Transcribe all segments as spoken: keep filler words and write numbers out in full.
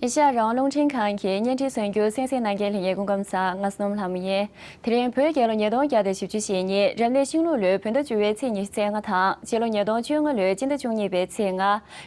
ཨེ་ཤ་ཡ་རང་དབང་རླུང་འཕྲིན་ཁང་གི་བརྙན་འཕྲིན་གསར་འགྱུར་གསན་གཟིགས་གནང་མཁན་ལྷན་རྒྱས་སྐུ་ཁམས་བཟང་། ང་བསོད་ནམས་ལྷ་མོ་ཡིན། དེ་རིང་བོད་རྒྱལ་ལོ་ཉིས་སྟོང་བརྒྱ་དང་བཞི་བཅུ་ཞེ་གཉིས་རབ་གནས་ཤིང་ལུག་ལོའི་བོད་ཟླ་བཅུ་པའི་ཚེས་ཉི་ཤུ་རྩ་ལྔ་དང་། སྤྱི་ལོ་ཉིས་སྟོང་བཅོ་ལྔ་ལོའི་སྤྱི་ཟླ་བཅུ་གཉིས་པའི་ཚེས་ལྔ་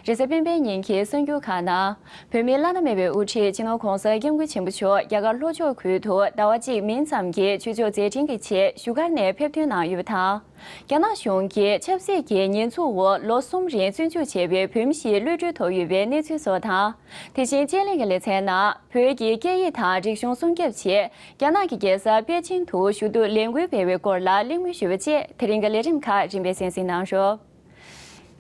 རེས་གཟའ་སྤེན་པའི་ཉིན་གྱི་གསར་འགྱུར་ཁག་ནང་། བོད་མིའི་བླ་ན་མེད་པའི་དབུ་ཁྲིད་སྤྱི་ནོར་༧གོང་ས་༧སྐྱབས་མགོན་ཆེན་པོ་མཆོག་རྒྱ་གར་ལྷོ་ཕྱོགས་ཁུལ་དུ་ཟླ་བ་གཅིག་མིན་ཙམ་གྱི་ཆོས་ཕྱོགས་མཛད་འཕྲིན་གྱི་ཆེད་བཞུགས་སྒར་ནས་ཕེབས་ཐོན་གནང་ཡོད་པ་དང་། རྒྱ་ནག་གཞུང་གིས་ཆབ་སྲིད་ཀྱི་ཉེས་འཛུགས་འོག་ལོ་གསུམ་རིང་བཙོན་འཇུག་བྱས་པའི་བོད་མི་ཞིག་གློད་གྲོལ་ཐོབ་ཡོད་པའི་གནས་ཚུལ་སོགས་དང་། དེ་བཞིན་དཔྱད་གླེང་གི་ལེ་ཚན་ནང་བོད་ཀྱི་སྐད་ཡིག་དང་རིག་གཞུང་སྲུང་སྐྱོབ་ཆེད་རྒྱ་ནག་གི་རྒྱལ་ས་པེ་ཅིང་དུ་ཞུ་གཏུག་ལས་འགུལ་སྤེལ་བའི་སྐོར་ལ་གླེང་མོལ་ཞུས་པ་བཅས་དེ་རིང་གི་ལས་རིམ་ཁག་རིམ་པས་གསན་གཟིགས་གནང་རོགས།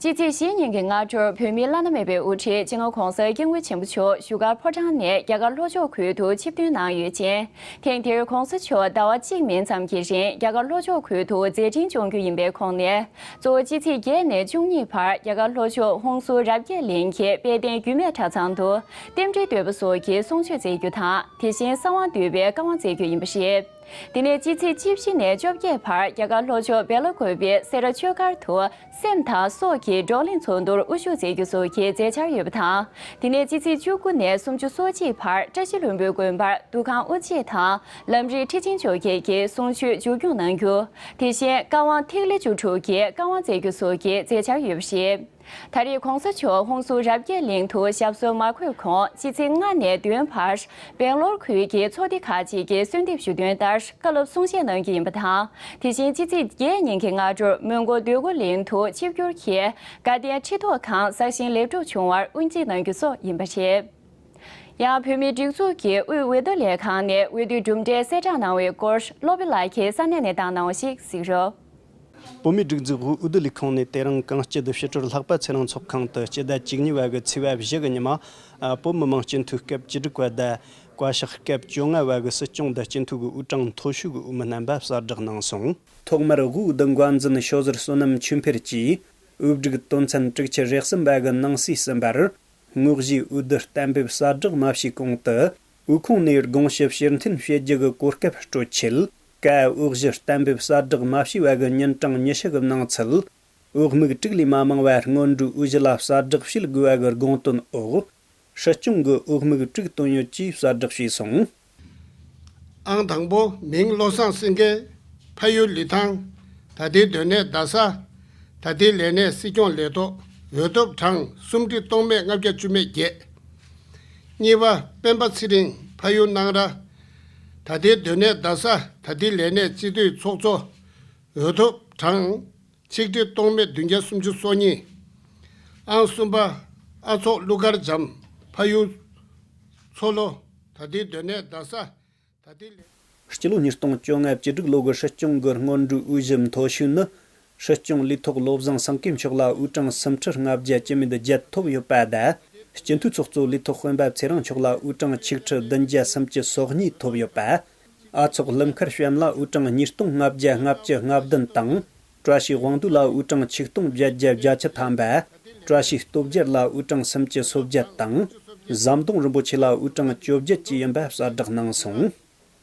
སྤྱི་ཚེས་བཞི་ཉིན་གྱི་སྔ་དྲོར་བོད་མིའི་བླ་ན་མེད་པའི་དབུ་ཁྲིད་སྤྱི་ནོར་༧གོང་ས་༧སྐྱབས་མགོན་ཆེན་པོ་མཆོག་བཞུགས་སྒར་ཕོ་བྲང་ནས་རྒྱ་གར་ལྷོ་ཕྱོགས་ཁུལ་དུ་ཆིབས་ཐོན་གནང་ཡོད་ཅིང་། ཐེངས་འདིར་༧གོང་ས་མཆོག་ཟླ་བ་གཅིག་མིན་ཙམ་གྱི་རིང་རྒྱ་གར་ལྷོ་ཕྱོགས་ཁུལ་དུ་མཛད་འཕྲིན་སྐྱོང་རྒྱུ་ཡིན་པའི་ཁོངས་ནས། གཙོ་བོ་སྤྱི་ཚེས་བརྒྱད་ནས་བཅུ་གཉིས་བར་རྒྱ་གར་ལྷོ་ཕྱོགས་ཧུན་སུར་རབ་རྒྱས་གླིང་གི་དཔལ་ལྡན་རྒྱུད་སྨད་གྲྭ་ཚང་དུ་རྟེན་འབྲེལ་བསྟོད་པ་སོགས་ཀྱི་གསུང་ཆོས་མཛད་རྒྱུ་དང་། དེ་བཞིན་གསང་བ་འདུས་པའི་བཀའ་དབང་སྩལ་རྒྱུ་ཡིན་པ་རེད། དེ་ནས་སྤྱི་ཚེས་བཅུ་བཞི་ནས་བཅོ་བརྒྱད་བར་རྒྱ་གར་ལྷོ་ཕྱོགས་སྦེ་ལ་ཀོབ་པའི་སེ་ར་ཆོས་སྒར་དུ་སེམས་དང་སྲོག་གི་བགྲོ་གླེང་ཚོགས་འདུར་དབུ་བཞུགས་མཛད་རྒྱུ་སོགས་ཀྱི་མཛད་འཆར་ཡོད་པ་དང་། དེ་ནས་སྤྱི་ཚེས་བཅུ་དགུ་ནས་སུམ་ཅུ་སོ་གཅིག་བར་བཀྲ་ཤིས་ལྷུན་པོའི་དགོན་པར་འདུ་ཁང་དབུ་འབྱེད་དང་ལམ་རིམ་ཁྲིད་ཆེན་ཆོས་རྒྱལ་གྱི་གསུང་ཆོས་མཇུག་སྐྱོང་གནང་རྒྱུ། དེ་བཞིན་བཀའ་དབང་ཐིག་ལེ་བཅུ་དྲུག་གི་བཀའ་དབང་སྩལ་རྒྱུ་སོགས་ཀྱི་མཛད་འཆར་ཡོད་པ་རེད། ད་རེས་༧གོང་ས་མཆོག་ཧུན་སུར་རབ་རྒྱས་གླིང་དུ་ཞབས་སོར་མ་འཁོད་གོང་སྤྱི་ཚེས་ལྔ་ནས་བདུན་བར་སྦེང་ལོར་ཁུལ་གྱི་ཚོགས་སྡེ་ཁག་ཅིག་གིས་གསོལ་འདེབས་ཞུ་དོན་ལྟར་བཀའ་སློབ་གསུང་བཤད་གནང་རྒྱུ་ཡིན་པ་དང་། དེ་བཞིན་སྤྱི་ཚེས་བརྒྱད་ཉིན་གྱི་སྔ་དྲོར་མོན་གྷོ་འདོད་རྒུ་གླིང་དུ་ཆིབས་བསྒྱུར་གྱིས་དགའ་ལྡན་ཁྲི་ཐོག་ཁང་གསར་བཞེངས་ལེགས་གྲུབ་བྱུང་བར་དབུ་འབྱེད་གནང་རྒྱུ་སོགས་ཡིན་པ་རེད། ཡང་བོད་མིའི་སྒྲིག་འཛུགས་ཀྱི་དབུས་འོས་བསྡུ་ལས་ཁང་ནས་འོས་བསྡུའི་གྲུབ་འབྲས་གསལ་བསྒྲགས་གནང་བའི་སྐོར་སློབ་དཔོན་ལགས་ཀྱིས་ས་གནས་ནས་བཏང་གནང་བ་ཞིག་གཟིགས་རོགས། བོད་མིའི་སྒྲིག་འཛུགས་འོས་བསྡུ་ལས་ཁང་ནས་དེ་རིང་གངས་སྐྱིད་ཕྱི་དྲིལ་ལྷག་པ་ཚེ་རིང་ཚོགས་ཁང་དུ་སྤྱི་ཟླ་བཅུ་གཉིས་པ་གི་ཚེས་པ་བཞི་གི་ཉི་མ། བོད་མི་མང་སྤྱི་འཐུས་སྐབས་བཅུ་དྲུག་པ་དང་བཀའ་ཤག་སྐབས་བཅོ་ལྔ་པ་གི་སྲིད་སྐྱོང་དང་སྤྱི་འཐུས་ཀྱི་དབུ་གྲངས་མཐོ་ཤོས་ཀྱི་འོས་མི་རྣམ་པ་གསར་བསྒྲགས་གནང་སོང་། ཐོག་མར་དབུས་བོད་འགོ་འཛིན་ཤོ་ཟུར་བསོད་ནམས་ཆོས་འཕེལ་གྱིས་འོས་སྒྲིག་དོན་ཚན་དྲུག་ཅུ་རེ་གསུམ་པ་གི་ནང་གསེས་གསུམ་པར། དངོས་གཞིའི་འོས་བསྡུ་གཏན་འབེབས་གསལ་བསྒྲགས་མ་བྱས་གོང་དུ། འོས་ཁོངས་ནས་དགོངས་ཞིབ་ཕྱིར་འཐེན་བྱེད་རྒྱུ་གི་གོ་སྐབས་སྤྲོད་ཆེད། ཀ་འོས་གཞི་གཏན་འབེབས་གསལ་བསྒྲགས་མ་བྱས་པ་གི་ཉིན་གྲངས་ཉི་ཤུ་གི་ནང་ཚུད། འོས་དམིགས་དྲུག་ལས་མ་མང་བ་སྔོན་འགྲོའི་འོས་གཞི་ལ་གསལ་བསྒྲགས་བྱེད་དགོས་པ་གི་དགོངས་དོན་འོག་སྲིད་སྐྱོང་གི་འོས་དམིགས་དྲུག་བཏོན་ཡོད་ཅེས་གསལ་བསྒྲགས་བྱས་སོང་། ཨང་དང་པོ། མིང་བློ་བཟང་སེང་གེ། ཕ་ཡུལ་ལི་ཐང་། ད་ལྟའི་སྡོད་གནས་རྡ་ས། ད་ལྟའི་ལས་གནས་སྲིད་སྐྱོང་ལས་ཐོག་འོས་ཐོབ་གྲངས་སུམ་ཁྲི་སྟོང་མེད་ལྔ་བརྒྱ་བཅུ་མེད་བརྒྱད། གཉིས་པ། སྤེན་པ་ཚེ་རིང་། ཕ་ཡུལ་སྣང་ར། ད་ལྟའི་སྡོད་གནས་རྡ་ས། ད་ལྟའི་ལས་གནས་སྤྱི་འཐུས་ཚོགས་གཙོ། འོས་ཐོབ་གྲངས་ཆིག་ཁྲི་སྟོང་མེད་བདུན་བརྒྱ་སུམ་ཅུ་སོ་གཉིས། ཨང་གསུམ་པ། ཨ་ཚོགས་ཀླུ་མཁར་བྱམས། ཕ་ཡུལ་མཚོ་ལྷོ། ད་ལྟའི་སྡོད་གནས་རྡ་ས། ད་ལྟའི་ལས། སྤྱི་ལོ་ཉིས་སྟོང་བཅོ་ལྔ་བཅུ་དྲུག་ལོ་གི་སྲིད་སྐྱོང་གི་སྔོན་འགྲོའི་འོས་གཞི་མཐོ་ཤོས་ནི། སྲིད་སྐྱོང་ལས་ཐོག་བློ་བཟང་སེང་གེ་མཆོག་ལ་འོས་གྲངས་སུམ་ཁྲི་ལྔ་བརྒྱ་བཅུ་མེད་བརྒྱད་ཐོབ་ཡོད་པ་དང་། སྤྱི་འཐུས་ཚོགས་གཙོ་ལས་ཐོག་སྤེན་པ་ཚེ་རིང་མཆོག་ལ་འོས་གྲངས་ཆིག་ཁྲི་བདུན་བརྒྱ་སུམ་ཅུ་སོ་གཉིས་ཐོབ་ཡོད་པ། ཨ་ཚོགས་ཀླུ་མཁར་བྱམས་ལ་འོས་གྲངས་ཉིས་སྟོང་ལྔ་བརྒྱ་ལྔ་བཅུ་ང་བདུན་དང་། བཀྲ་ཤིས་དབང་འདུས་ལ་འོས་གྲངས་ཆིག་སྟོང་བརྒྱད་བརྒྱ་བརྒྱད་ཅུ་ཐམ་པ། བཀྲ་ཤིས་སྟོབས་རྒྱལ་ལ་འོས་གྲངས་སུམ་ཅུ་སོ་བརྒྱད་དང་། ཟམ་གདོང་རིན་པོ་ཆེ་ལ་འོས་གྲངས་བཅོ་བརྒྱད་བཅས་ཡིན་པ་གསལ་བསྒྲགས་གནང་སོང་།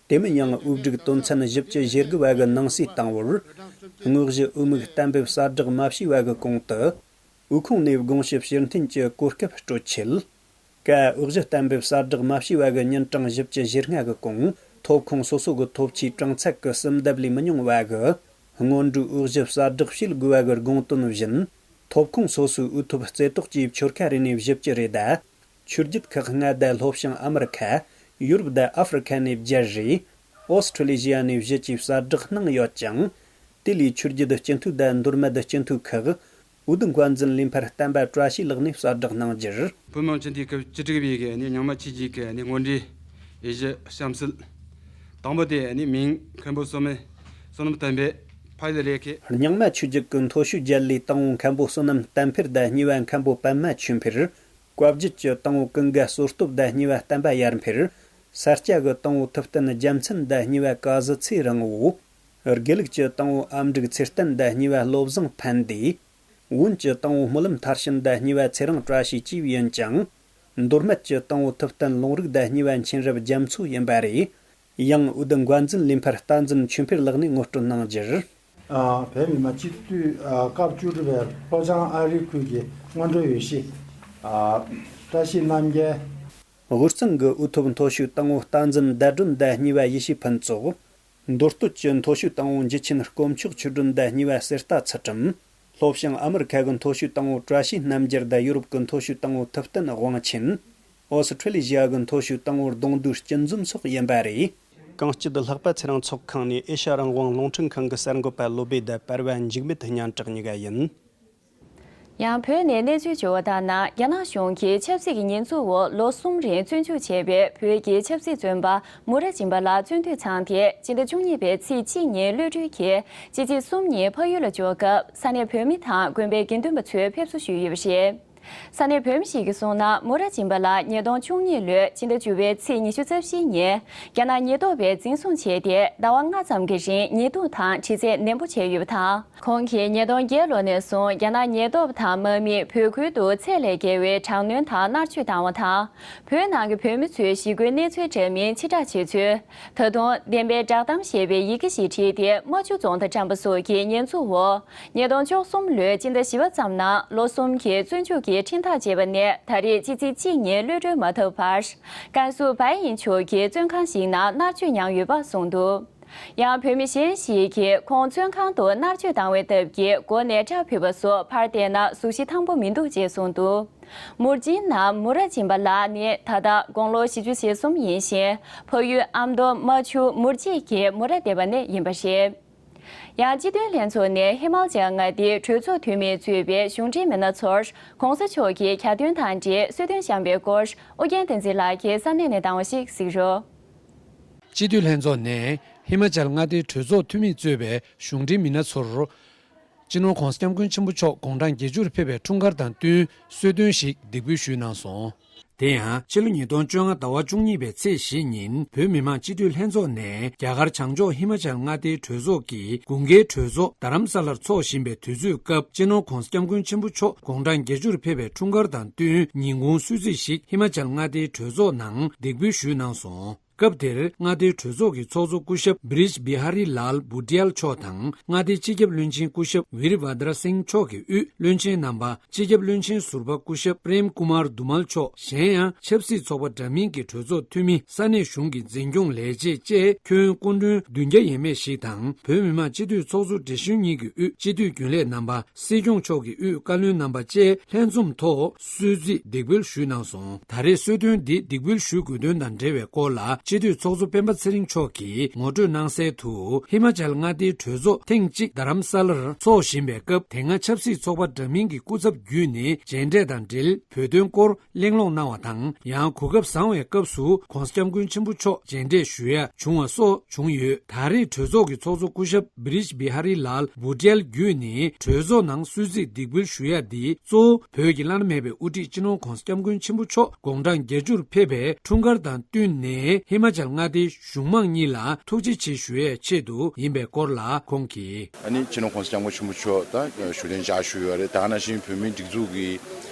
དེ་མིན་ཡང་འོས་སྒྲིག་དོན་ཚན་བཞི་བཅུ་ཞེ་དགུ་བ་གི་ནང་གསེས་དང་པོར། དངོས་གཞི་འོས་དམིགས་གཏན་འབེབས་གསལ་བསྒྲགས་མ་བྱས་པ་གི་གོང་དུ། འོས་ཁོངས་ནས་དགོངས་ཞིབ་ཕྱིར་འཐེན་གྱི་གོ་སྐབས་སྤྲོད་ཆེད། ཀ་འོས་གཞི་གཏན་འབེབས་གསལ་བསྒྲགས་མ་བྱས་པ་གི་ཉིན་གྲངས་བཞི་བཅུ་ཞེ་ལྔ་གི་གོང་། ཐོབ་ཁོངས་སོ་སོ་གི་ཐོབ་ཆའི་གྲངས་ཚད་ཀྱི་གསུམ་ལྡབ་ལས་མི་ཉུང་བ་གི་སྔོན་འགྲོའི་འོས་གཞི་གསལ་བསྒྲགས་བྱེད་དགོས་པ་གི་དགོངས་དོན་བཞིན། ཐོབ་ཁོངས་སོ་སོའི་འོས་ཐོབ་རྩེ་གཏོགས་ཀྱི་ཆོལ་ཁ་རེ་ནས་བཞི་བཅུ་རེ་དང་། ཆོས་བརྒྱུད་ཁག་ལྔ་དང་ལྷོ་བྱང་ཨ་མི་རི་ཁ། ཡུ་རོབ་དང་ཨ་ཧྥེ་རི་ཁ་ནས་བརྒྱད་རེ། ཨོ་སི་ཁྲུ་ལེ་ཤི་ཡ་ནས་བཞི་བཅས་གསལ་བསྒྲགས་གནང་ཡོད་ཅིང་། དེ་ལས་ཆོས་བརྒྱུད་སྤྱི་འཐུས་དང་མདོ་སྨད་སྤྱི་འཐུས་ཁག་འོས་བསྡུ་འགན་འཛིན་ལས་འཕར་བསྟན་པ་བཀྲ་ཤིས་ལགས་ནས་གསལ་བསྒྲགས་གནང་རྒྱུར། བོད་མི་མང་སྤྱི་འཐུས་སྐབས་བཅུ་དྲུག་པའི་གི་ནི་རྙིང་མ་ཆོས་བརྒྱུད་ཀྱི་ནི་དངོས་འབྲེལ་དབྱེ་གཞི་གཤམ་གསལ། དང་པོ་དེ་ནི་མིང་མཁན་པོ་བསོད་ནམས། བསོད་ནམས་བསྟན་འཕེལ། ཕ་ཡུལ་རེད་ཁེ། རྙིང་མ་ཆོས་བརྒྱུད་ཀྱི་མཐོ་ཤོས་བརྒྱད་ལས་དང་པོ་མཁན་པོ་བསོད་ནམས་བསྟན་འཕེལ་དང་གཉིས་པ་མཁན་པོ་པདྨ་ཆོས་འཕེལ། བཀའ་བརྒྱུད་ཀྱི་དང་པོ་ཀུན་དགའ་གསོལ་སྟོབས་དང་གཉིས་པ་བསྟན་པ་ཡར་འཕེལ། ས་སྐྱ་གི་དང་པོ་ཐུབ་བསྟན་རྒྱལ་མཚན་དང་གཉིས་པ་ཀ་ཟི་ཚེ་རིང་བོ། དགེ་ལུགས་ཀྱི་དང་པོ་ཨ་འབྲུག་ཚེ་བརྟན་དང་གཉིས་པ་བློ་བཟང་ཕན་བདེ། བོན་གྱི་དང་པོ་སྨོན་ལམ་མཐར་ཕྱིན་དང་གཉིས་པ་ཚེ་རིང་བཀྲ་ཤིས་བཅས་ཡིན་ཅིང་། མདོ་སྨད་ཀྱི་དང་པོ་ཐུབ་བསྟན་ལུང་རིགས་དང་གཉིས་པ་མཁྱེན་རབ་རྒྱ་མཚོ་ཡིན་པ་རེད། ཡང་འོས་བསྡུ་འགན་འཛིན་ལས་འཕར་བསྟན་འཛིན་ཆོས་འཕེལ་ལགས་ནས་ངོ་སྤྲོད་གནང་རྒྱུར། ཨ། བོད་མི་མང་སྤྱི་འཐུས། ཨ། སྐབས་བཅུ་དྲུག་པའི་ལྷོ་བྱང་ཨ་རིའི་ཁུལ་གྱི་སྔོན་འགྲོའི་འོས་གཞི། ཨ། བཀྲ་ཤིས་རྣམ་རྒྱལ། དབུས་གཙང་གི་འུ་ཐུབ་མཐོ་ཤོས་ཏང་ཨུ་རྟ་འཛིན་ཟླ་སྒྲོན་ཟླ་གཉིས་པ་ཡེ་ཤེས་ཕུན་ཚོགས། མདོ་སྟོད་ཀྱི་མཐོ་ཤོས་ཏང་ཨུ་འཇུ་ཆེན་དཀོན་མཆོག་ཆོས་སྒྲོན་ཟླ་གཉིས་པ་གསེར་རྟ་ཚུལ་ཁྲིམས། ལྷོ་བྱང་ཨ་མི་རི་ཁ་གི་མཐོ་ཤོས་ཏང་ཨུ་བཀྲ་ཤིས་རྣམ་རྒྱལ་དང་ཡུ་རོབ་ཀྱི་མཐོ་ཤོས་ཏང་ཨུ་ཐུབ་བསྟན་དབང་ཆེན། ཨོ་སི་ཁྲི་ལི་ཞི་ཡ་གི་མཐོ་ཤོས་ཏང་ཨུ་གདོང་རྡོལ་སྐྱིད་འཛོམས་སོགས་ཡིན་པ་རེད། གངས་སྐྱིད་ལྷག་པ་ཚེ་རིང་ཚོགས་ཁང་ནས་ཨེ་ཤ་རང་དབང་རླུང་འཕྲིན་ཁང་གི་གསར་འགོད་པ་བློ་བྷེ་དང་པར་བ་འཇིགས་མེད་སྙན་གྲགས་གཉིས་ཀ་ཡིན། ཡང་བོད་ནས་གནས་ཚུལ་བྱུང་བ་ལྟར་ན། རྒྱ་ནག་གཞུང་གིས་ཆབ་སྲིད་ཀྱི་ཉེས་འཛུགས་འོག་ལོ་གསུམ་རིང་བཙོན་འཇུག་བྱས་པའི་བོད་ཀྱི་ཆབ་སྲིད་བཙོན་པ་མུ་ར་ཇིམ་པ་ལགས་གཙོས་འདུས་ཚང་དེ་སྤྱི་ཟླ་བཅུ་གཉིས་པའི་ཚེས་གཅིག་ཉིན་གློད་གྲོལ་གྱིས་སྤྱི་ཚེས་གསུམ་ཉིན་ཕ་ཡུལ་ལ་འབྱོར་སྐབས། ས་གནས་བོད་མི་དང་དགོན་པའི་དགེ་འདུན་པ་ཚོས་ཕེབས་བསུ་ཞུས་ཡོད་པ་རེད། ས་གནས་བོད་མི་ཞིག་གིས་གསུངས་ན། མུ་ར་ཇིམ་པ་ལགས་ཉིས་སྟོང་བཅུ་གཉིས་ལོའི་སྤྱི་ཟླ་བཅུ་པའི་ཚེས་ཉི་ཤུ་རྩ་བཞིའི་ཉིན་རྒྱ་ནག་ཉེན་རྟོག་པས་འཛིན་བཟུང་བྱས་ཏེ། ཟླ་བ་ལྔ་ཙམ་གྱི་རིང་ཉེས་རྡུང་དང་དྲི་རྩད་ནན་པོ་བྱས་ཡོད་པ་དང་། ཁོང་གིས་ཉིས་སྟོང་བརྒྱད་ལོ་ནས་བཟུང་རྒྱ་ནག་ཉེན་རྟོག་པ་དང་དམག་མིས་བོད་ཁུལ་དུ་ཚད་ལས་བརྒལ་བའི་དྲག་གནོན་དང་མནར་གཅོད་བཏང་བ་དང་། བོད་ནང་གི་བོད་མི་ཚོའི་ཞི་རྒོལ་གནས་ཚུལ་འདྲ་མིན་ཕྱིར་བསྒྲགས་བྱས་ཚུལ། ད་དུང་བདེན་པའི་བསྒྲགས་གཏམ་ཞེས་པའི་ཡི་གེ་ཞིག་བྲིས་ཏེ་རྨ་ཆུ་རྫོང་དང་འགྲམ་པ་སོགས་ཀྱི་ཉེས་འཛུགས་འོག་ཉིས་སྟོང་བཅུ་གསུམ་ལོའི་སྤྱི་ཟླ་བཞི་པ་ཙམ་ནང་ལོ་གསུམ་གྱི་བཙོན་འཇུག་གི་ཁྲིམས་ཐག་བཅད་པ་ནས་ད་རེས་སྤྱི་ཚེས་གཅིག་ཉིན་གློད་གྲོལ་མ་ཐུབ་བར། ཀན་སུའུ་བའི་ཡིན་ཕྱོགས་ཀྱི་བཙོན་ཁང་ཞིག་ནང་མནར་གཅོད་མྱངས་ཡོད་པ་གསུངས་འདུག་ཡང་བོད་མི་གཞན་ཞིག་གིས་ཁོང་བཙོན་ཁང་དུ་མནར་གཅོད་བཏང་བའི་སྟབས་ཀྱིས་མགོ་ནས་སྐྲག་ཕུད་པ་སོགས་ཕར་བལྟས་ན་གཟུགས་གཞི་ཐང་པོ་མི་འདུག་ཅེས་གསུངས་འདུག་མུར་ཅིན་ནམ་མུ་ར་ཅིན་པ་ལགས་ནི་ད་ལྟ་དགུང་ལོ་བཞི་བཅུ་ཞེ་གསུམ་ཡིན་ཞིང་། ཕ་ཡུལ་ཨ་མདོ་རྨ་ཆུ་མུར་ཅིག་གི་མུ་ར་སྡེ་པ་ནས་ཡིན་པ་རེད། ཡང་སྤྱི་མཐུན་ལྷན་ཚོགས་ནས་ཧི་མ་ཅལ་མངའ་སྡེའི་གྲོས་ཚོགས་འཐུས་མིས་གཙོས་པའི་གཞུང་འབྲེལ་མི་སྣ་ཚོར་གོང་ས་མཆོག་གི་གྱ་སྟོན་དང་འབྲེལ་གསོལ་སྟོན་བཤམས་པའི་སྐོར་ཨོ་རྒྱན་བསྟན་འཛིན་ལགས་ཀྱིས་ས་གནས་ནས་བཏང་བ་ཞིག་གཟིགས་རོགས། སྤྱི་འཐུས་ལྷན་ཚོགས་ནས་ཧི་མ་ཅལ་མངའ་སྡེའི་གྲོས་ཚོགས་འཐུས་མིས་གཙོས་པའི་གཞུང་འབྲེལ་མི་སྣ་ཚོར། སྤྱི་ནོར་༧གོང་ས་༧སྐྱབས་མགོན་ཆེན་པོ་མཆོག་དགུང་གྲངས་བརྒྱད་ཅུར་ཕེབས་པའི་འཁྲུངས་སྐར་དང་བསྟུན་གསོལ་སྟོན་ཞིག་འདེགས་འབུལ་ཞུས་གནང་སོང་། དེ་ཡང་ཕྱི་ལོ་ཉིས་སྟོང་བཅོ་ལྔ་ཟླ་བ་བཅུ་གཉིས་པའི་ཚེས་བཞི་ཉིན་བོད་མི་མང་སྤྱི་འཐུས་ལྷན་ཚོགས་ནས་རྒྱ་གར་བྱང་ཕྱོགས་ཧི་མ་ཅལ་མངའ་སྡེའི་གྲོས་ཚོགས་ཀྱི་དགུན་ཁའི་གྲོས་ཚོགས་རྡ་རམ་ས་ལར་འཚོགས་བཞིན་པའི་དུས་ཚོད་སྐབས། སྤྱི་ནོར་༧གོང་ས་༧སྐྱབས་མགོན་ཆེན་པོ་མཆོག་དགུང་གྲངས་བརྒྱད་ཅུར་ཕེབས་པའི་འཁྲུངས་སྐར་དང་བསྟུན་ཉིན་གུང་གསོལ་ཚིགས་ཤིག་ཧི་མ་ཅལ་མངའ་སྡེའི་གྲོས་ཚོགས་ནང་འདེགས་འབུལ་ཞུས་གནང་སོང་། སྐབས་དེར་མངའ་སྡེའི་གྲོས་ཚོགས་ཀྱི་ཚོགས་གཙོ་སྐུ་ཞབས་བྷི་རིཇ་བི་ཧ་རི་ལཱལ་བུ་ཏི་ཡལ་མཆོག་དང་། མངའ་སྡེའི་སྤྱི་ཁྱབ་བློན་ཆེན་སྐུ་ཞབས་ཝིར་བྷ་དྲ་སིང་མཆོག་གི་དབུས་བློན་ཆེན་རྣམ་པ། སྤྱི་ཁྱབ་བློན་ཆེན་ཟུར་པ་སྐུ་ཞབས་པྲེམ་ཀུ་མར་དུ་མལ་མཆོག་གཞན་ཡང་ཆབ་སྲིད་ཚོགས་པ་འདྲ་མིན་གྱི་གྲོས་ཚོགས་འཐུས་མི། ས་གནས་གཞུང་གི་འཛིན་སྐྱོང་ལས་བྱེད་བཅས་ཁྱོན་སྐུ་མགྲོན་བདུན་བརྒྱ་ཡས་མས་ཤིག་དང་། བོད་མི་མང་སྤྱི་འཐུས་ཚོགས་གཙོ་སྦྲེལ་གཞུང་གཉིས་ཀྱི་དབུས་སྤྱི་འཐུས་རྒྱུན་ལས་རྣམ་པ། སྲིད་སྐྱོང་མཆོག་གི་དབུས་བཀའ་བློན་རྣམ་པ་བཅས་ལྷན་འཛོམས་ཐོག་གསོལ་ཚིགས་འདེགས་འབུལ་ཞུས་གནང་སོང་། ད་རེས་གསོལ་སྟོན་འདི་འདེགས་འབུལ་ཞུ་དགོས་དོན་དང་འབྲེལ་བའི་སྐོར་ལ་སྤྱི་འཐུས་ཚོགས་གཙོ་སྤེན་པ་ཚེ་རིང་མཆོག་གིས་ངོ་སྤྲོད་གནང་གསལ་དུ། ཧི་མ་ཅལ་མངའ་སྡེའི་གྲོས་ཚོགས་ཐེངས་གཅིག་རྡ་རམ་ས་ལར་འཚོགས་བཞིན་པའི་སྐབས། དེ་སྔ་ཆབ་སྲིད་ཚོགས་པ་འདྲ་མིན་གྱི་སྐུ་ཚབ་བརྒྱུད་ནས་མཇལ་འཕྲད་དང་འབྲེལ་བོད་དོན་སྐོར་གླེང་སློང་གནང་བ་དང་། ཡང་གོ་སྐབས་བཟང་བའི་སྐབས་སུ་༧གོང་ས་༧སྐྱབས་མགོན་ཆེན་པོ་མཆོག་མཇལ་འཕྲད་ཞུ་ཡ་བྱུང་བ་སོགས་བྱུང་ཡོད། ད་རེས་གྲོས་ཚོགས་ཀྱི་ཚོགས་གཙོ་སྐུ་ཞབས་བྷི་རིཇ་བི་ཧ་རི་ལཱལ་བུ་ཏི་ཡལ་བརྒྱུད་ནས་གྲོས་ཚོགས་ནང་གསོལ་ཚིགས་འདེགས་འབུལ་ཞུ་ཡ་འདི་གཙོ་བོ་བོད་ཀྱི་བླ་ན་མེད་པའི་དབུ་ཁྲིད་སྤྱི་ནོར་༧གོང་ས་༧སྐྱབས་མགོན་ཆེན་པོ་མཆོག་དགུང་གྲངས་བརྒྱད་ཅུར་ཕེབས་པའི་འཁྲུངས་སྐར་དང་བསྟུན་ནས་ཧི་མ་ཅལ་མངའ་སྡེའི་གཞུང་མང་གཉིས་ལ་ཐུགས་རྗེ་ཆེ་ཞུ་ཡའི་ཆེད་དུ་ཡིན་པའི་སྐོར་ལ་ཁོང་གིས། ཨ་ནི་སྤྱི་ནོར་༧གོང་ས་༧སྐྱབས་མགོན་ཆེན་པོ་མཆོག་དང་བཞུགས་གདན་འཇགས་ཞུས་ཡོད་རེད། ད་ག་ནང་བཞིན་བོད་མིའི་སྒྲིག་འཛུགས་ཀྱི་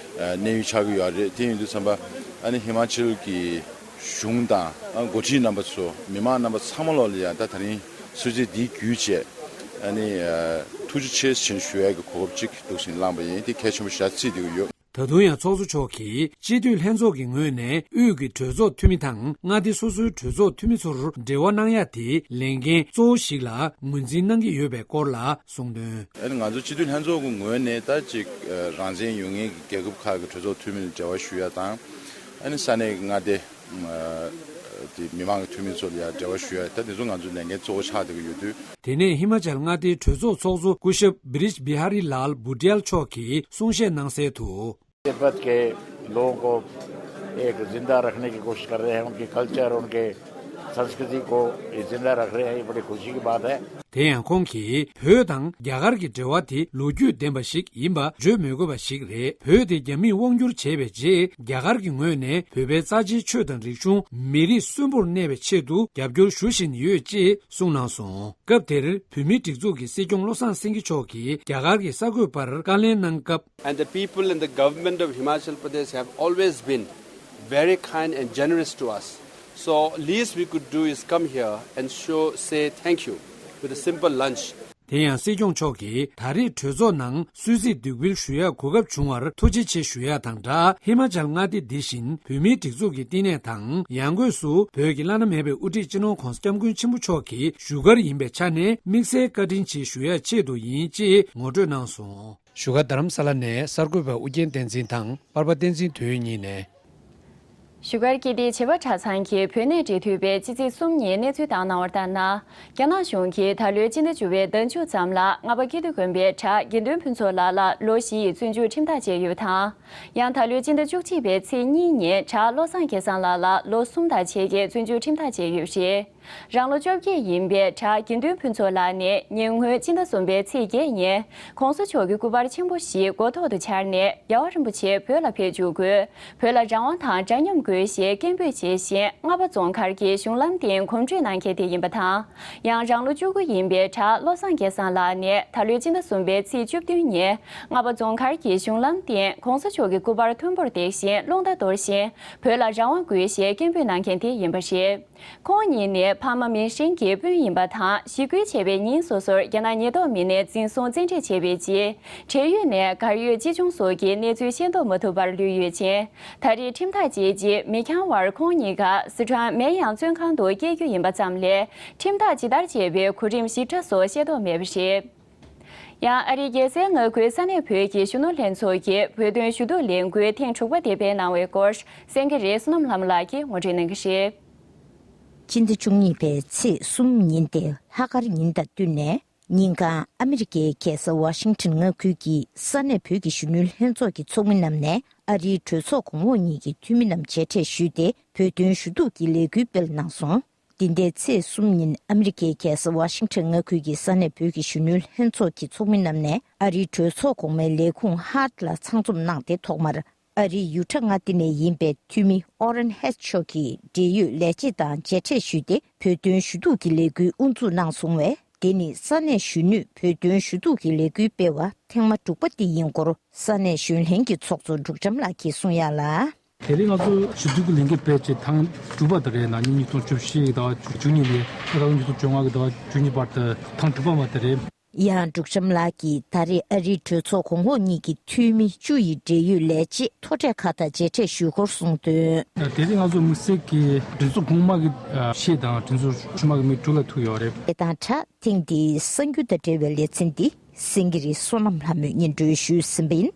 གནས་ཡུལ་ཆགས་ཀྱི་ཡོད་རེད། དེ་ཡིན་དུས་ཙམ་པ་ཨ་ནི་ཧི་མ་ཅལ་གྱི་གཞུང་དང་འགོ་ཁྲིད་རྣམ་པ་ཚོ། མི་མང་རྣམ་པ་ཚང་མ་ལོག་ལ་ཡང་ད་ད་རིང་གསོལ་ཚིགས་འདི་བརྒྱུད་བྱས། ཨ་ནི་ཐུགས་རྗེ་ཆེ་ཞེས་ཞུ་ཡག་གི་གོ་སྐབས་ཅིག་འདུག་ཟིན་བླངས་པ་ཡིན། དེ་གལ་ཆེན་པོ་ཞེ་དྲག་བརྩིས་བསྡད་ཀྱི་ཡོད། ད་དུང་ཡང་ཚོགས་གཙོ་མཆོག་གིས་སྤྱི་འཐུས་ལྷན་ཚོགས་ཀྱི་ངོས་ནས་དབུས་ཀྱི་གྲོས་ཚོགས་འཐུས་མི་དང་མངའ་སྡེ་སོ་སོའི་གྲོས་ཚོགས་འཐུས་མི་ཚོར་འབྲེལ་བ་གནང་ཡ་དེ་ལས་འགན་གཙོ་བོ་ཞིག་ལ་ངོས་འཛིན་གནང་གི་ཡོད་པའི་སྐོར་ལ་གསུངས་དོན། ཨ་ནི་ང་ཚོ་སྤྱི་འཐུས་ལྷན་ཚོགས་ཀྱི་ངོས་ནས་ད་ཅིག་རང་བཙན་ཡོད་མཁན་གྱི་རྒྱལ་ཁབ་ཁག་གི་གྲོས་ཚོགས་འཐུས་མི་ལ་འབྲེལ་བ་ཞུ་ཡ་དང་། ཨ་ནི་ས་གནས་ཀྱི་མངའ་སྡེ། ཨ། དེ་མི་མང་གི་འཐུས་མི་ཚོ་ལ་ཡང་འབྲེལ་བ་ཞུ་ཡ། ད་དེ་ཚོ་ང་ཚོའི་ལས་འགན་གཙོ་བོ་ཆགས་བསྡད་ཀྱི་ཡོད་དུས། དེ་ནས་ཧི་མ་ཅལ་མངའ་སྡེའི་གྲོས་ཚོགས་ཚོགས་གཙོ་སྐུ་ཞབས་བྷི་རིཇ་བི་ཧ་རི་ལཱལ་བུ་ཏི་ཡལ་མཆོག་གིས་གསུང་བཤད་གནང་གསལ་དུ། तिब्बत के लोगों को एक जिंदा रखने की कोशिश कर रहे हैं, उनके कल्चर, उनके संस्कृति को ये जिंदा रख रहे हैं, ये बड़ी खुशी की बात है। དེ་ཡང་ཁོང་གིས་བོད་དང་རྒྱ་གར་གྱི་འབྲེལ་བ་དེ་ལོ་རྒྱུས་ལྡན་པ་ཞིག་ཡིན་པ་བརྗོད་མི་དགོས་པ་ཞིག་རེད། བོད་དེ་རྒྱ་མིས་དབང་བསྒྱུར་བྱས་པའི་རྗེས་རྒྱ་གར་གྱི་ངོས་ནས་བོད་པའི་རྩ་ཆེའི་ཆོས་དང་རིག་གཞུང་མི་རིགས་གསོན་པོར་གནས་པའི་ཆེད་དུ་རྒྱབ་སྐྱོར་ཞུ་བཞིན་ཡོད་ཅེས་གསུངས་གནང་སོང་། སྐབས་དེར་བོད་མིའི་སྒྲིག་འཛུགས་ཀྱི་སྲིད་སྐྱོང་བློ་བཟང་སེང་གེ་མཆོག་གིས་རྒྱ་གར་གྱི་གསར་འགོད་པར་བཀའ་ལན་གནང་སྐབས། And the people and the government of Himachal Pradesh have always been very kind and generous to us. So least we could do is come here and show, say thank you with a simple lunch. དེ་ཡང་སྲིད་སྐྱོང་མཆོག་གིས་ད་རེས་གྲོས་ཚོགས་ནང་སུད་སི་འདེགས་འབུལ་ཞུ་ཡག་གོ་སྐབས་བྱུང་བར་ཐུགས་རྗེ་ཆེ་ཞུ་ཡག་དང་སྦྲགས། ཧི་མ་ཅལ་མངའ་སྡེ་འདི་བཞིན་བོད་མིའི་སྒྲིག་འཛུགས་ཀྱི་བསྟི་གནས་དང་ཡང་སྒོས་སུ་བོད་ཀྱི་བླ་ན་མེད་པའི་དབུ་ཁྲིད་སྤྱི་ནོར་༧གོང་ས་༧སྐྱབས་མགོན་ཆེན་པོ་མཆོག་གི་བཞུགས་སྒར་ཡིན་པའི་ཆ་ནས་དམིགས་བསལ་བཀའ་དྲིན་ཆེ་ཞུ་ཡག་ཆེད་དུ་ཡིན་ཅེས་ངོ་སྤྲོད་གནང་སོང་། བཞུགས་སྒར་རྡ་རམ་ས་ལ་ནས་གསར་འགོད་པ་ཨུ་རྒྱན་བསྟན་འཛིན་དང་པར་པ་བསྟན་འཛིན་དོན་གཉིས་ནས། བཞུགས་སྒར་སྐད་བརྡའི་བྱེས་པ་གྲྭ་ཚང་གིས་བོད་གནས་འབྲེལ་མཐུད་པའི་ཕྱི་ཚེས་གསུམ་ཉིན་གནས་ཚུལ་བཏང་གནང་བར་ལྟར་ན། རྒྱ་ནག་གཞུང་གིས་ད་ལོའི་སྤྱི་ཟླ་བཅུ་པའི་ཟླ་མཇུག་ཙམ་ལ་རྔ་པ་སྐྱིད་སྡུག་དགོན་པའི་གྲྭ་དགེ་འདུན་ཕུན་ཚོགས་ལགས་ལ་ལོ་བཞི་ཡི་བཙོན་འཇུག་ཁྲིམས་ཐག་བཅད་ཡོད་པ་དང་། ཡང་ད་ལོའི་སྤྱི་ཟླ་བཅུ་གཅིག་པའི་ཚེས་གཉིས་ཉིན་གྲྭ་བློ་བཟང་སྐལ་བཟང་ལགས་ལ་ལོ་གསུམ་དང་ཕྱེད་ཀྱི་བཙོན་འཇུག་ཁྲིམས་ཐག་བཅད་ཡོད་པ་རེད། རང་ལོ་བཅོ་བརྒྱད་ཡིན་པའི་གྲྭ་དགེ་འདུན་ཕུན་ཚོགས་ལགས་ནས་ཉེ་སྔོན་སྤྱི་ཟླ་གསུམ་པའི་ཚེས་བརྒྱད་ཉིན་༧གོང་ས་མཆོག་གི་སྐུ་པར་ཆེན་པོ་ཞིག་མགོ་ཐོག་ཏུ་འཕྱར་ནས་རྒྱལ་བ་རིན་པོ་ཆེ་བོད་ལ་ཕེབས་བཅུག་དགོས། བོད་ལ་རང་དབང་དང་འདྲ་མཉམ་དགོས་ཞེས་སྐད་འབོད་བྱེད་བཞིན་རྔ་པ་རྫོང་མཁར་གྱི་གཞུང་ལམ་སྟེང་གོམ་བགྲོད་གནང་མཁན་དེ་ཡིན་པ་དང་། ཡང་རང་ལོ་བཅུ་དགུ་ཡིན་པའི་གྲྭ་བློ་བཟང་སྐལ་བཟང་ལགས་ནས་ད་ལོའི་སྤྱི་ཟླ་གསུམ་པའི་ཚེས་བཅུ་བདུན་ཉིན་རྔ་པ་རྫོང་མཁར་གྱི་གཞུང་ལམ་སྟེང་༧གོང་ས་མཆོག་གི་སྐུ་པར་མཐོན་པོར་བཏེགས་བཞིན་རླུང་རྟ་གཏོར་བཞིན་བོད་ལ་རང་དབང་དགོས་ཞེས་སྐད་འབོད་གནང་མཁན་དེ་ཡིན་པ་རེད། ཁོང་ཉིད་ནི་ཕ་མ་མིང་སྲིང་གི་སྤུན་ཡིན་པ་དང་། ཞི་རྒོལ་བྱས་པའི་ཉིན་སོ་སོར་རྒྱ་ནག་ཉེན་རྟོག་མི་སྣས་འཛིན་བཟུང་བཙན་ཁྲིད་བྱས་པའི་རྗེས། བགྲེས་ཡོལ་ནས་གར་ཡོད་ཅི་བྱུང་སོགས་ཀྱི་གནས་ཚུལ་ཤེས་རྟོགས་མ་ཐུབ་པར་ལུས་ཡོད་ཅིང་། ད་རེས་ཁྲིམས་ཐག་བཅད་རྗེས་མི་འགྱངས་བར་ཁོང་གཉིས་ཀ་སི་ཁྲོན་མེན་ཡང་བཙོན་ཁང་དུ་སྐྱེལ་རྒྱུ་ཡིན་པ་ཙམ་ལས། ཁྲིམས་ཐག་ཇི་ལྟར་བཅད་པའི་གོ་རིམ་ཞིབ་ཕྲ་སོགས་ཤེས་རྟོགས་མེད་པ་རེད། ཡང་ཨ་རིའི་རྒྱལ་སའི་མངའ་ཁུལ་ས་གནས་བོད་ཀྱི་གཞོན་ནུ་ལྷན་ཚོགས་ཀྱི་བོད་དོན་ཞུ་གཏུག་ལས་འགུལ་ཐེངས་དྲུག་པ་དེ་སྤེལ་གནང་བའི་སྐོར་གསན་མཁན་རེད། བསོད་ནམས་ལྷ་མོ་ལགས་ཀྱིས་ངོ་སྤྲོད་གནང་གི་རེད། སྤྱི་ཟླ་བཅུ་གཉིས་པའི་ཚེས་གསུམ་ཉིན་ཏེ་ལྷག་དཀར་ཉིན་དང་བསྟུན་ནས། ཉིན་གང་ཨ་མི་རི་ཀའི་རྒྱལ་ས་ཝ་ཤིང་ཊོན་མངའ་ཁུལ་གྱི་ས་གནས་བོད་ཀྱི་གཞོན་ནུ་ལྷན་ཚོགས་ཀྱི་ཚོགས་མི་རྣམས་ནས་ཨ་རིའི་གྲོས་ཚོགས་གོང་འོག་གཉིས་ཀྱི་འཐུས་མི་རྣམས་མཇལ་འཕྲད་ཞུས་ཏེ་བོད་དོན་ཞུ་གཏུག་གི་ལས་འགུལ་སྤེལ་གནང་སོང་། འདི་ཟླའི་ཚེས་གསུམ་ཉིན་ཨ་མི་རི་ཀའི་རྒྱལ་ས་ཝ་ཤིང་ཊོན་མངའ་ཁུལ་གྱི་ས་གནས་བོད་ཀྱི་གཞོན་ནུ་ལྷན་ཚོགས་ཀྱི་ཚོགས་མི་རྣམས་ནས་ཨ་རིའི་གྲོས་ཚོགས་གོང་མའི་ལས་ཁུངས་ཧཱར་ཊི་ལ་ཚང་འཛོམས་གནང་སྟེ། ཐོག་མར་ཨ་རིའི་ཡུ་ཊ་མངའ་སྡེ་ནས་ཡིན་པའི་འཐུས་མི་ཨོ་རན་ཧེ་ཊི་མཆོག་གིས་འབྲེལ་ཡོད་ལས་བྱེད་དང་མཇལ་འཕྲད་ཞུས་ཏེ་བོད་དོན་ཞུ་གཏུག་གི་ལས་འགུལ་དབུ་འཛུགས་གནང་སོང་བས། དེ་ནི་ས་གནས་གཞོན་ནུས་བོད་དོན་ཞུ་གཏུག་གི་ལས་འགུལ་སྤེལ་བ་ཐེངས་མ་དྲུག་པ་དེ་ཡིན་སྐོར་ས་གནས་གཞོན་ལྷན་གྱི་ཚོགས་གཙོ་འབྲུག་བྱམས་ལགས་ཀྱིས་གསུངས་ཡག་ལ། དེ་རིང་ང་ཚོ་ཞུ་གཏུག་གི་ལས་འགུལ་སྤེལ་ཆེད་ཐེངས་དྲུག་པ་དེ་རེད། ན་ནིང་ཉིས་སྟོང་བཅུ་བཞི་གི་ཟླ་བ་བཅུ་གཉིས་ནས་ད་ལྟ་ཉིས་སྟོང་བཅོ་ལྔ་གི་ཟླ་བ་བཅུ་གཉིས་བར་དུ་ཐེངས་དྲུག་པ་མ་དེ་རེད། ཡང་འབྲུག་བྱམས་ལགས་ཀྱིས་ད་རེས་ཨ་རིའི་གྲོས་ཚོགས་གོང་འོག་གཉིས་ཀྱི་འཐུས་མི་བཅུ་ཡི་འབྲེལ་ཡོད་ལས་བྱེད་མཐོ་གྲས་ཁག་དང་མཇལ་འཕྲད་ཞུས་སྐོར་གསུངས་དོན། དེ་རིང་ང་ཚོ་དམིགས་བསལ་གྱི་གྲོས་ཚོགས་གོང་མ་གི་ཨ་བཞི་དང་གྲོས་ཚོགས་ཆུང་མ་གི་མི་དྲུག་ལ་ཐུག་ཡོད་རེད། དེ་དང་སྦྲགས་ཐེངས་འདིའི་གསར་འགྱུར་དང་འབྲེལ་བའི་ལེ་ཚན་འདི་སེང་གེ་རི་བསོད་ནམས་ལྷ་མོས་སྙན་སྒྲོན་ཞུས་ཟིན་པ་ཡིན།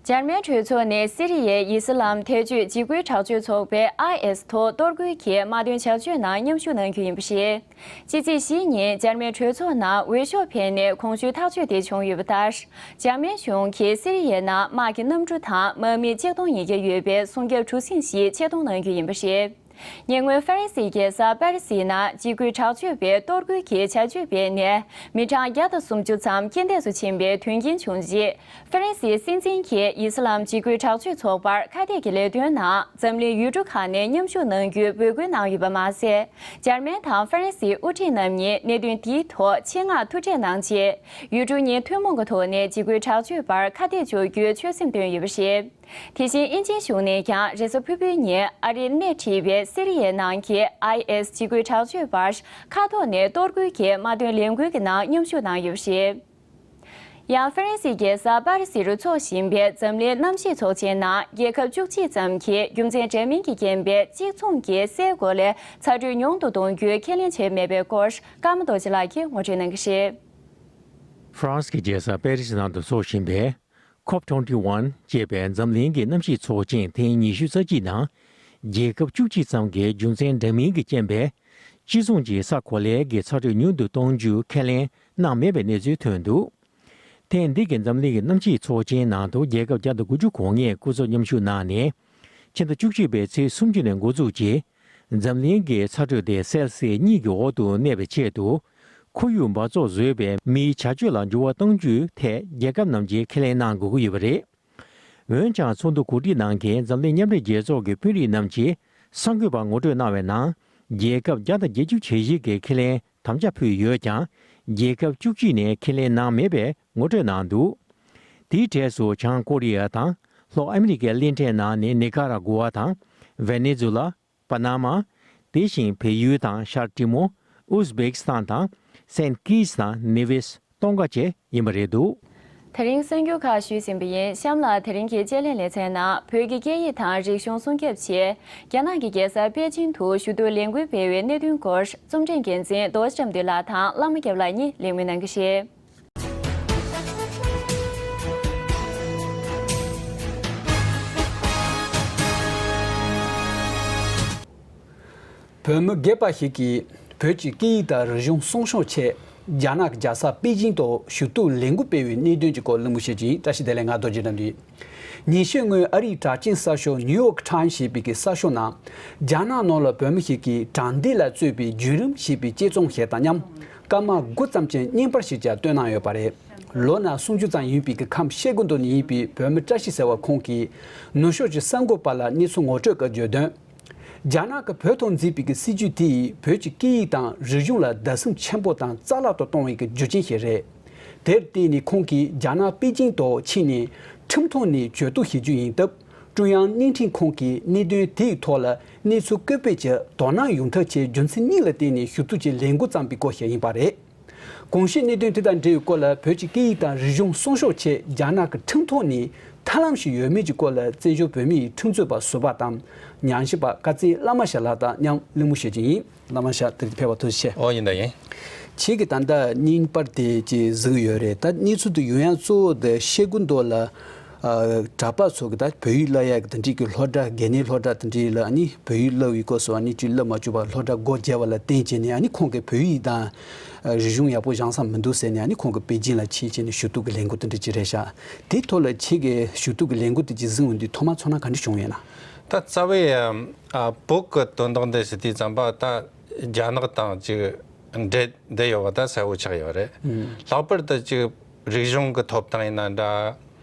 འཇར་མན་གྲོས་ཚོགས་ནས་སི་རི་ཡའི་ཨི་སི་ལམ་ཐེ་བྱུས་འཇིགས་སྐུལ་དྲག་སྤྱོད་ཚོགས་པའི་ཨའི་ཨེས་ཐོག་གཏོར་རྒོལ་གྱི་དམག་དོན་བྱ་སྤྱོད་ནང་མཉམ་ཞུགས་གནང་རྒྱུ་ཡིན་པ་རེད། ཕྱི་ཚེས་བཞི་ཉིན་འཇར་མན་གྲོས་ཚོགས་ནང་འོས་ཤོག་འཕེན་ནས་གོང་ཞུས་ཐག་གཅོད་དེ་བྱུང་ཡོད་པ་ལྟར། འཇར་མན་གཞུང་གིས་སི་རི་ཡའི་ནང་དམག་གི་གནམ་གྲུ་དང་དམག་མི་ཆིག་སྟོང་ཉིས་བརྒྱ་ཡོད་པའི་སྲུང་སྐྱོབ་གྲུ་གཟིངས་ཤིག་ཆེད་གཏོང་གནང་རྒྱུ་ཡིན་པ་རེད། ཉེ་སྔོན་ཧྥ་རན་སིའི་རྒྱལ་ས་པེ་རི་སི་ནང་འཇིགས་སྐུལ་དྲག་སྤྱོད་པའི་གཏོར་རྒོལ་གྱི་བྱ་སྤྱོད་སྤེལ་ནས་མི་གྲངས་བརྒྱ་དང་སུམ་ཅུ་ཙམ་རྐྱེན་འདས་སུ་ཕྱིན་པའི་དོན་རྐྱེན་བྱུང་རྗེས། ཧྥ་རན་སིའི་སྲིད་འཛིན་གྱིས་ཨི་སི་ལམ་འཇིགས་སྐུལ་དྲག་སྤྱོད་ཚོགས་པར་ཁ་གཏད་ཀྱི་ལས་དོན་ནང་འཛམ་གླིང་ཡུལ་གྲུ་ཁག་ནས་མཉམ་ཞུགས་གནང་རྒྱུའི་འབོད་སྐུལ་གནང་ཡོད་པ་མ་ཟད། འཇར་མན་དང་ཧྥ་རན་སིའི་དབུ་ཁྲིད་རྣམ་གཉིས་གནད་དོན་འདིའི་ཐོག་ཆེད་མངགས་ཐུག་འཕྲད་གནང་རྗེས། ཡུལ་གྲུ་གཉིས་ཐུན་མོང་གི་ཐོག་ནས་འཇིགས་སྐུལ་དྲག་སྤྱོད་པར་ཁ་གཏད་གཅོག་རྒྱུའི་ཆོད་སེམས་བཏོན་ཡོད་པ་རེད། དེ་བཞིན་དབྱིན་ཇིའི་གཞུང་ནས་ཀྱང་རེས་གཟའ་ཕུར་བུའི་ཉིན་ཨ་རིར་སྣེ་ཁྲིད་པའི་སི་རི་ཡའི་ནང་གི་ཨའི་ཨེས་འཇིགས་སྐུལ་དྲག་སྤྱོད་པར་མཁའ་ཐོག་ནས་གཏོར་རྒོལ་གྱི་དམག་དོན་ལས་འགུལ་གྱི་ནང་མཉམ་ཞུགས་གནང་ཡོད་པ་རེད། ཡང་ཧྥ་རན་སིའི་རྒྱལ་ས་པ་རི་སི་རུ་འཚོགས་བཞིན་པའི་འཛམ་གླིང་གནམ་གཤིས་ཚོགས་ཆེན་ནང་རྒྱལ་ཁབ་བཅུ་གཅིག་ཙམ་གྱིས་རྒྱུ་མཚན་འདྲ་མིན་གྱི་རྐྱེན་པས་གཅིག་མཚུངས་ཀྱི་སའི་གོ་ལའི་ཚ་དྲོད་ཉུང་དུ་གཏོང་རྒྱུའི་ཁས་ལེན་བྱས་མེད་པའི་སྐོར་ཀརྨ་རྡོ་རྗེ་ལགས་ཀྱིས་ངོ་སྤྲོད་གནང་གི་རེད། ཧྥ་རན་སི་གི་རྒྱལ་ས་པེ་རི་སི་ནང་དུ་འཚོགས་བཞིན་པའི་ཁོབ་ཊོན་ཊི་ཝན་ཅེས་པའི་འཛམ་གླིང་གི་གནམ་གཤིས་ཚོགས་ཆེན་ཐེངས་ཉི་ཤུ་རྩ་གཅིག་ནང་རྒྱལ་ཁབ་བཅུ་གཅིག་ཙམ་གྱིས་རྒྱུ་མཚན་འདྲ་མིན་གྱི་རྐྱེན་པས་གཅིག་མཚུངས་ཀྱི་ས་གོ་ལའི་གི་ཚ་དྲོད་ཉུང་དུ་གཏོང་རྒྱུ་ཁས་ལེན་གནང་མེད་པའི་གནས་ཚུལ་ཐོན་འདུག་ཐེངས་འདི་གི་འཛམ་གླིང་གི་གནམ་གཤིས་ཚོགས་ཆེན་ནང་དུ་རྒྱལ་ཁབ་བརྒྱ་དང་དགུ་བཅུ་གོ་ལྔས་སྐུ་ཚབ་མཉམ་ཞུགས་གནང་ནས། ཕྱི་ཟླ་བཅུ་གཅིག་པའི་ཚེས་སུམ་ཅུ་ནས་འགོ་འཛུགས་ཀྱིས། འཛམ་གླིང་གི་ཚ་དྲོད་དེ་སེལ་སི་གཉིས་ཀྱི་འོག་ཏུ་གནས་པའི་ཆེད་དུ། ཁོར་ཡུག་འབག་བཙོག་བཟོས་པའི་མིའི་བྱ་སྤྱོད་ལ་འགྱུར་བ་གཏོང་རྒྱུའི་ཐད་རྒྱལ་ཁབ་རྣམས་ཀྱིས་ཁས་ལེན་གནང་དགོས་ཀྱི་ཡོད་པ་རེད། འོན་ཀྱང་ཚོགས་འདུ་གོ་སྒྲིག་གནང་མཁན་འཛམ་གླིང་མཉམ་འབྲེལ་རྒྱལ་ཚོགས་ཀྱི་དཔོན་རིགས་རྣམས་ཀྱིས་གསར་འགོད་པར་ངོ་སྤྲོད་གནང་བའི་ནང་། རྒྱལ་ཁབ་བརྒྱ་དང་བརྒྱད་ཅུ་ཞེ་བཞི་གིས་ཁས་ལེན་དམ་བཅའ་ཕུལ་ཡོད་ཀྱང་། རྒྱལ་ཁབ་བཅུ་གཅིག་ནས་ཁས་ལེན་གནང་མེད་པའི་ངོ་སྤྲོད་གནང་འདུག་དེའི་གྲས་སུ་བྱང་ཀོ་རི་ཡ་དང་། ལྷོ་ཨ་མི་རི་ཀའི་གླིང་ཕྲན་ནང་ནས་ནི་ཀ་ར་གུ་ཝ་དང་། ཝེ་ནེ་ཛུ་ལ། པ་ན་མ། དེ་བཞིན་བལ་ཡུལ་དང་ཤར་ཏི་མོ། ཨུ་ཛི་བེ་ཀི་སི་ཐན་དང་། སེན་ཀིས་དང་ནེ་ཝིས། གཏོང་ག་བྱས་ཡིན་པ་རེད་འདུག། དེ་རིང་གསར་འགྱུར་ཁག་ཞུས་ཟིན་པ་ཡིན། གཤམ་ལ་དེ་རིང་གི་དཔྱད་གླེང་ལེ་ཚན་ནང་བོད་ཀྱི་སྐད་ཡིག་དང་རིག་གཞུང་སྲུང་སྐྱོབ་ཆེད་རྒྱ་ནག་གི་རྒྱལ་ས་པེ་ཅིང་དུ་ཞུ་གཏུག་ལས་འགུལ་སྤེལ་བའི་གནད་དོན་སྐོར་རྩོམ་སྒྲིག་འགན་འཛིན་རྡོ་རྗེ་བཀྲ་འདུས་ལགས་དང་བླ་མ་སྐྱབས་ལགས་གཉིས་གླེང་མོལ་གནང་གི་རེད། བོད་མི་སྒེར་པ་ཞིག་གིས་བོད་ཀྱི་སྐད་ཡིག་དང་རིག་གཞུང་སྲུང་སྐྱོབ་ཆེད་རྒྱ་ནག་གི་རྒྱལ་ས་པེ་ཅིང་དུ་ཞུ་གཏུག་ལས་འགུལ་སྤེལ་བའི་གནད་དོན་གྱི་སྐོར་གླེང་མོལ་བྱེད་ཀྱི་ཡིན། བཀྲ་ཤིས་བདེ་ལེགས། ང་རྡོ་རྗེ་བཀྲ་འདུས། ཉིན་ཤས་སྔོན་ཨ་རིའི་གྲགས་ཅན་གསར་ཤོག་ནིའུ་ཡོག་ཊའིམ་ཞེས་པའི་གི་གསར་ཤོག་ནང་རྒྱ་ནག་ནང་ལ་བོད་མི་ཞིག་གིས་དྲང་བདེན་ལ་རྩོད་པའི་བརྒྱུད་རིམ་ཞེས་པའི་དཔྱད་རྩོམ་ཞིག་དང་མཉམ་སྐར་མ་དགུ་ཙམ་གྱི་བརྙན་པར་ཞིག་ཀྱང་བཏོན་གནང་ཡོད་པ་རེད། ལོ་ན་སུམ་ཅུ་ཙམ་ཡིན་པའི་གི་ཁམས་སྐྱེ་རྒུ་མདོ་ནས་ཡིན་པའི་བོད་མི་བཀྲ་ཤིས་ཟེར་བ་ཁོང་གིས་ནུབ་ཕྱོགས་ཀྱི་གསར་འགོད་པ་ལ་གནས་ཚུལ་ངོ་སྤྲོད་སྐབས་བརྗོད་དོན། རྒྱ་ནག་གིས་བོད་ཐོག་འཛིན་པའི་གི་སྲིད་ཇུས་དེ་ཡིས་བོད་ཀྱི་སྐད་ཡིག་དང་རིག་གཞུང་ལ་བརྡབ་གསིག་ཆེན་པོ་དང་རྩ་བརླག་ཏུ་གཏོང་བའི་གི་རྒྱུ་རྐྱེན་ཞིག་རེད། དེར་བརྟེན་ནས་ཁོང་གིས་རྒྱ་ནག་པེ་ཅིང་དུ་ཕྱིན་ནས་ཁྲིམས་ཐོག་ནས་གྱོད་གཏུག་བྱེད་རྒྱུ་ཡིན་སྟབས། ཀྲུང་དབྱང་བརྙན་འཕྲིན་ཁང་གིས་གནད་དོན་དེའི་ཐོག་ལ་གནས་ཚུལ་བཀོད་སྤེལ་གྱིས་དོ་སྣང་ཡོང་ཐབས་ཆེད་རྒྱུ་མཚན་གཉིས་ལ་བརྟེན་ནས་ཞུ་གཏུག་གི་ལས་འགུལ་བརྩམས་པའི་སྐོར་ཞིག་ཡིན་པ་རེད། གོང་ཞུས་གནད་དོན་དེ་དང་འབྲེལ་བའི་སྐོར་ལ་བོད་ཀྱི་སྐད་ཡིག་དང་རིག་གཞུང་སྲུང་སྐྱོབ་ཆེད་རྒྱ་ནག་གི་ཁྲིམས་ཐོག་ནས་ཐབས་ལམ་ཞིག་ཡོད་མེད་ཀྱི་སྐོར་ལ་བཙན་བྱོལ་བོད་མིའི་ཁྲིམས་རྩོད་པ་ཟུར་པ་དང་ཉམས་ཞིབ་པ་ཀ་ཙེ་བླ་མ་ཞྭ་ལགས་དང་མཉམ་གླེང་མོལ་བྱེད་ཀྱི་ཡིན། བླ་མ་ཞྭ་དེ་ཕེབས་པར་ཐུགས་རྗེ་ཆེ། ཨོ་ཡིན་ད་ཡིན། ཁྱེད་ཀྱིས་ད་ལྟ་བརྙན་པར་དེ་ཅིག་གཟིགས་ཡོད་རེད། ད་གནས་ཚུལ་དེ་ཡོང་ཡ་གཙོ་བོ་དེ་སྐྱེ་རྒུ་མདོ་ལ་ཨ་གྲྭ་པ་ཚོ་གི་ད་བོད་ཡིག་བསླབ་ཡ་གི་དེ་འདྲའི་གི་སློབ་གྲྭ་དགེ་རྒན་སློབ་གྲྭ་དེ་འདྲའི་ལ་ཨ་ནི་བོད་ཡིག་བསླབ་པའི་སྐབས་སུ་ཨ་ནི་ཅིག་བསླབ་མ་བཅུག་པར་སློབ་གྲྭ་སྒོ་བརྒྱབ་པ་ལ་བརྟེན་བྱས་ནས་ཨ་ནི་ཁོང་གིས་བོད་ཡིག་དང་རིག་གཞུང་ཡག་པོ་སྦྱང་ས་མི་འདུག་ཟེར་ནས་ཨ་ནི་ཁོང་གིས་པེ་ཅིང་ལ་ཕྱིན་བྱས་ནས་ཞུ་གཏུག་གི་ལས་འགུལ་དེ་འདྲ་ཅིག་རེད་ཤག་དེའི་ཐོག་ལ་ཁྱེད་ཀྱིས་ཞུ་གཏུག་གི་ལས་འགུལ་དེ་ཅིག་གཟིགས་ཡོང་དུས་ཐོག་མ་ཚོར་སྣང་ག་འདྲ་བྱུང་ཡོད་ན། ད་རྩ་བའི་ཨ་བོད་ཀྱི་དོན་དག་འདི་ཞུ་དུས་ཙམ་པ་ད་རྒྱ་ནག་དང་ཅིག་འབྲེལ་བསྡད་ཡོད་པ་ད་གསལ་པོ་ཆགས་ཡོད་རེད། ཨུམ། ལྷག་པར་དུ་ཅིག་རིག་གཞུང་གི་ཐོབ་ཐང་ཡིན་ན་འདྲ།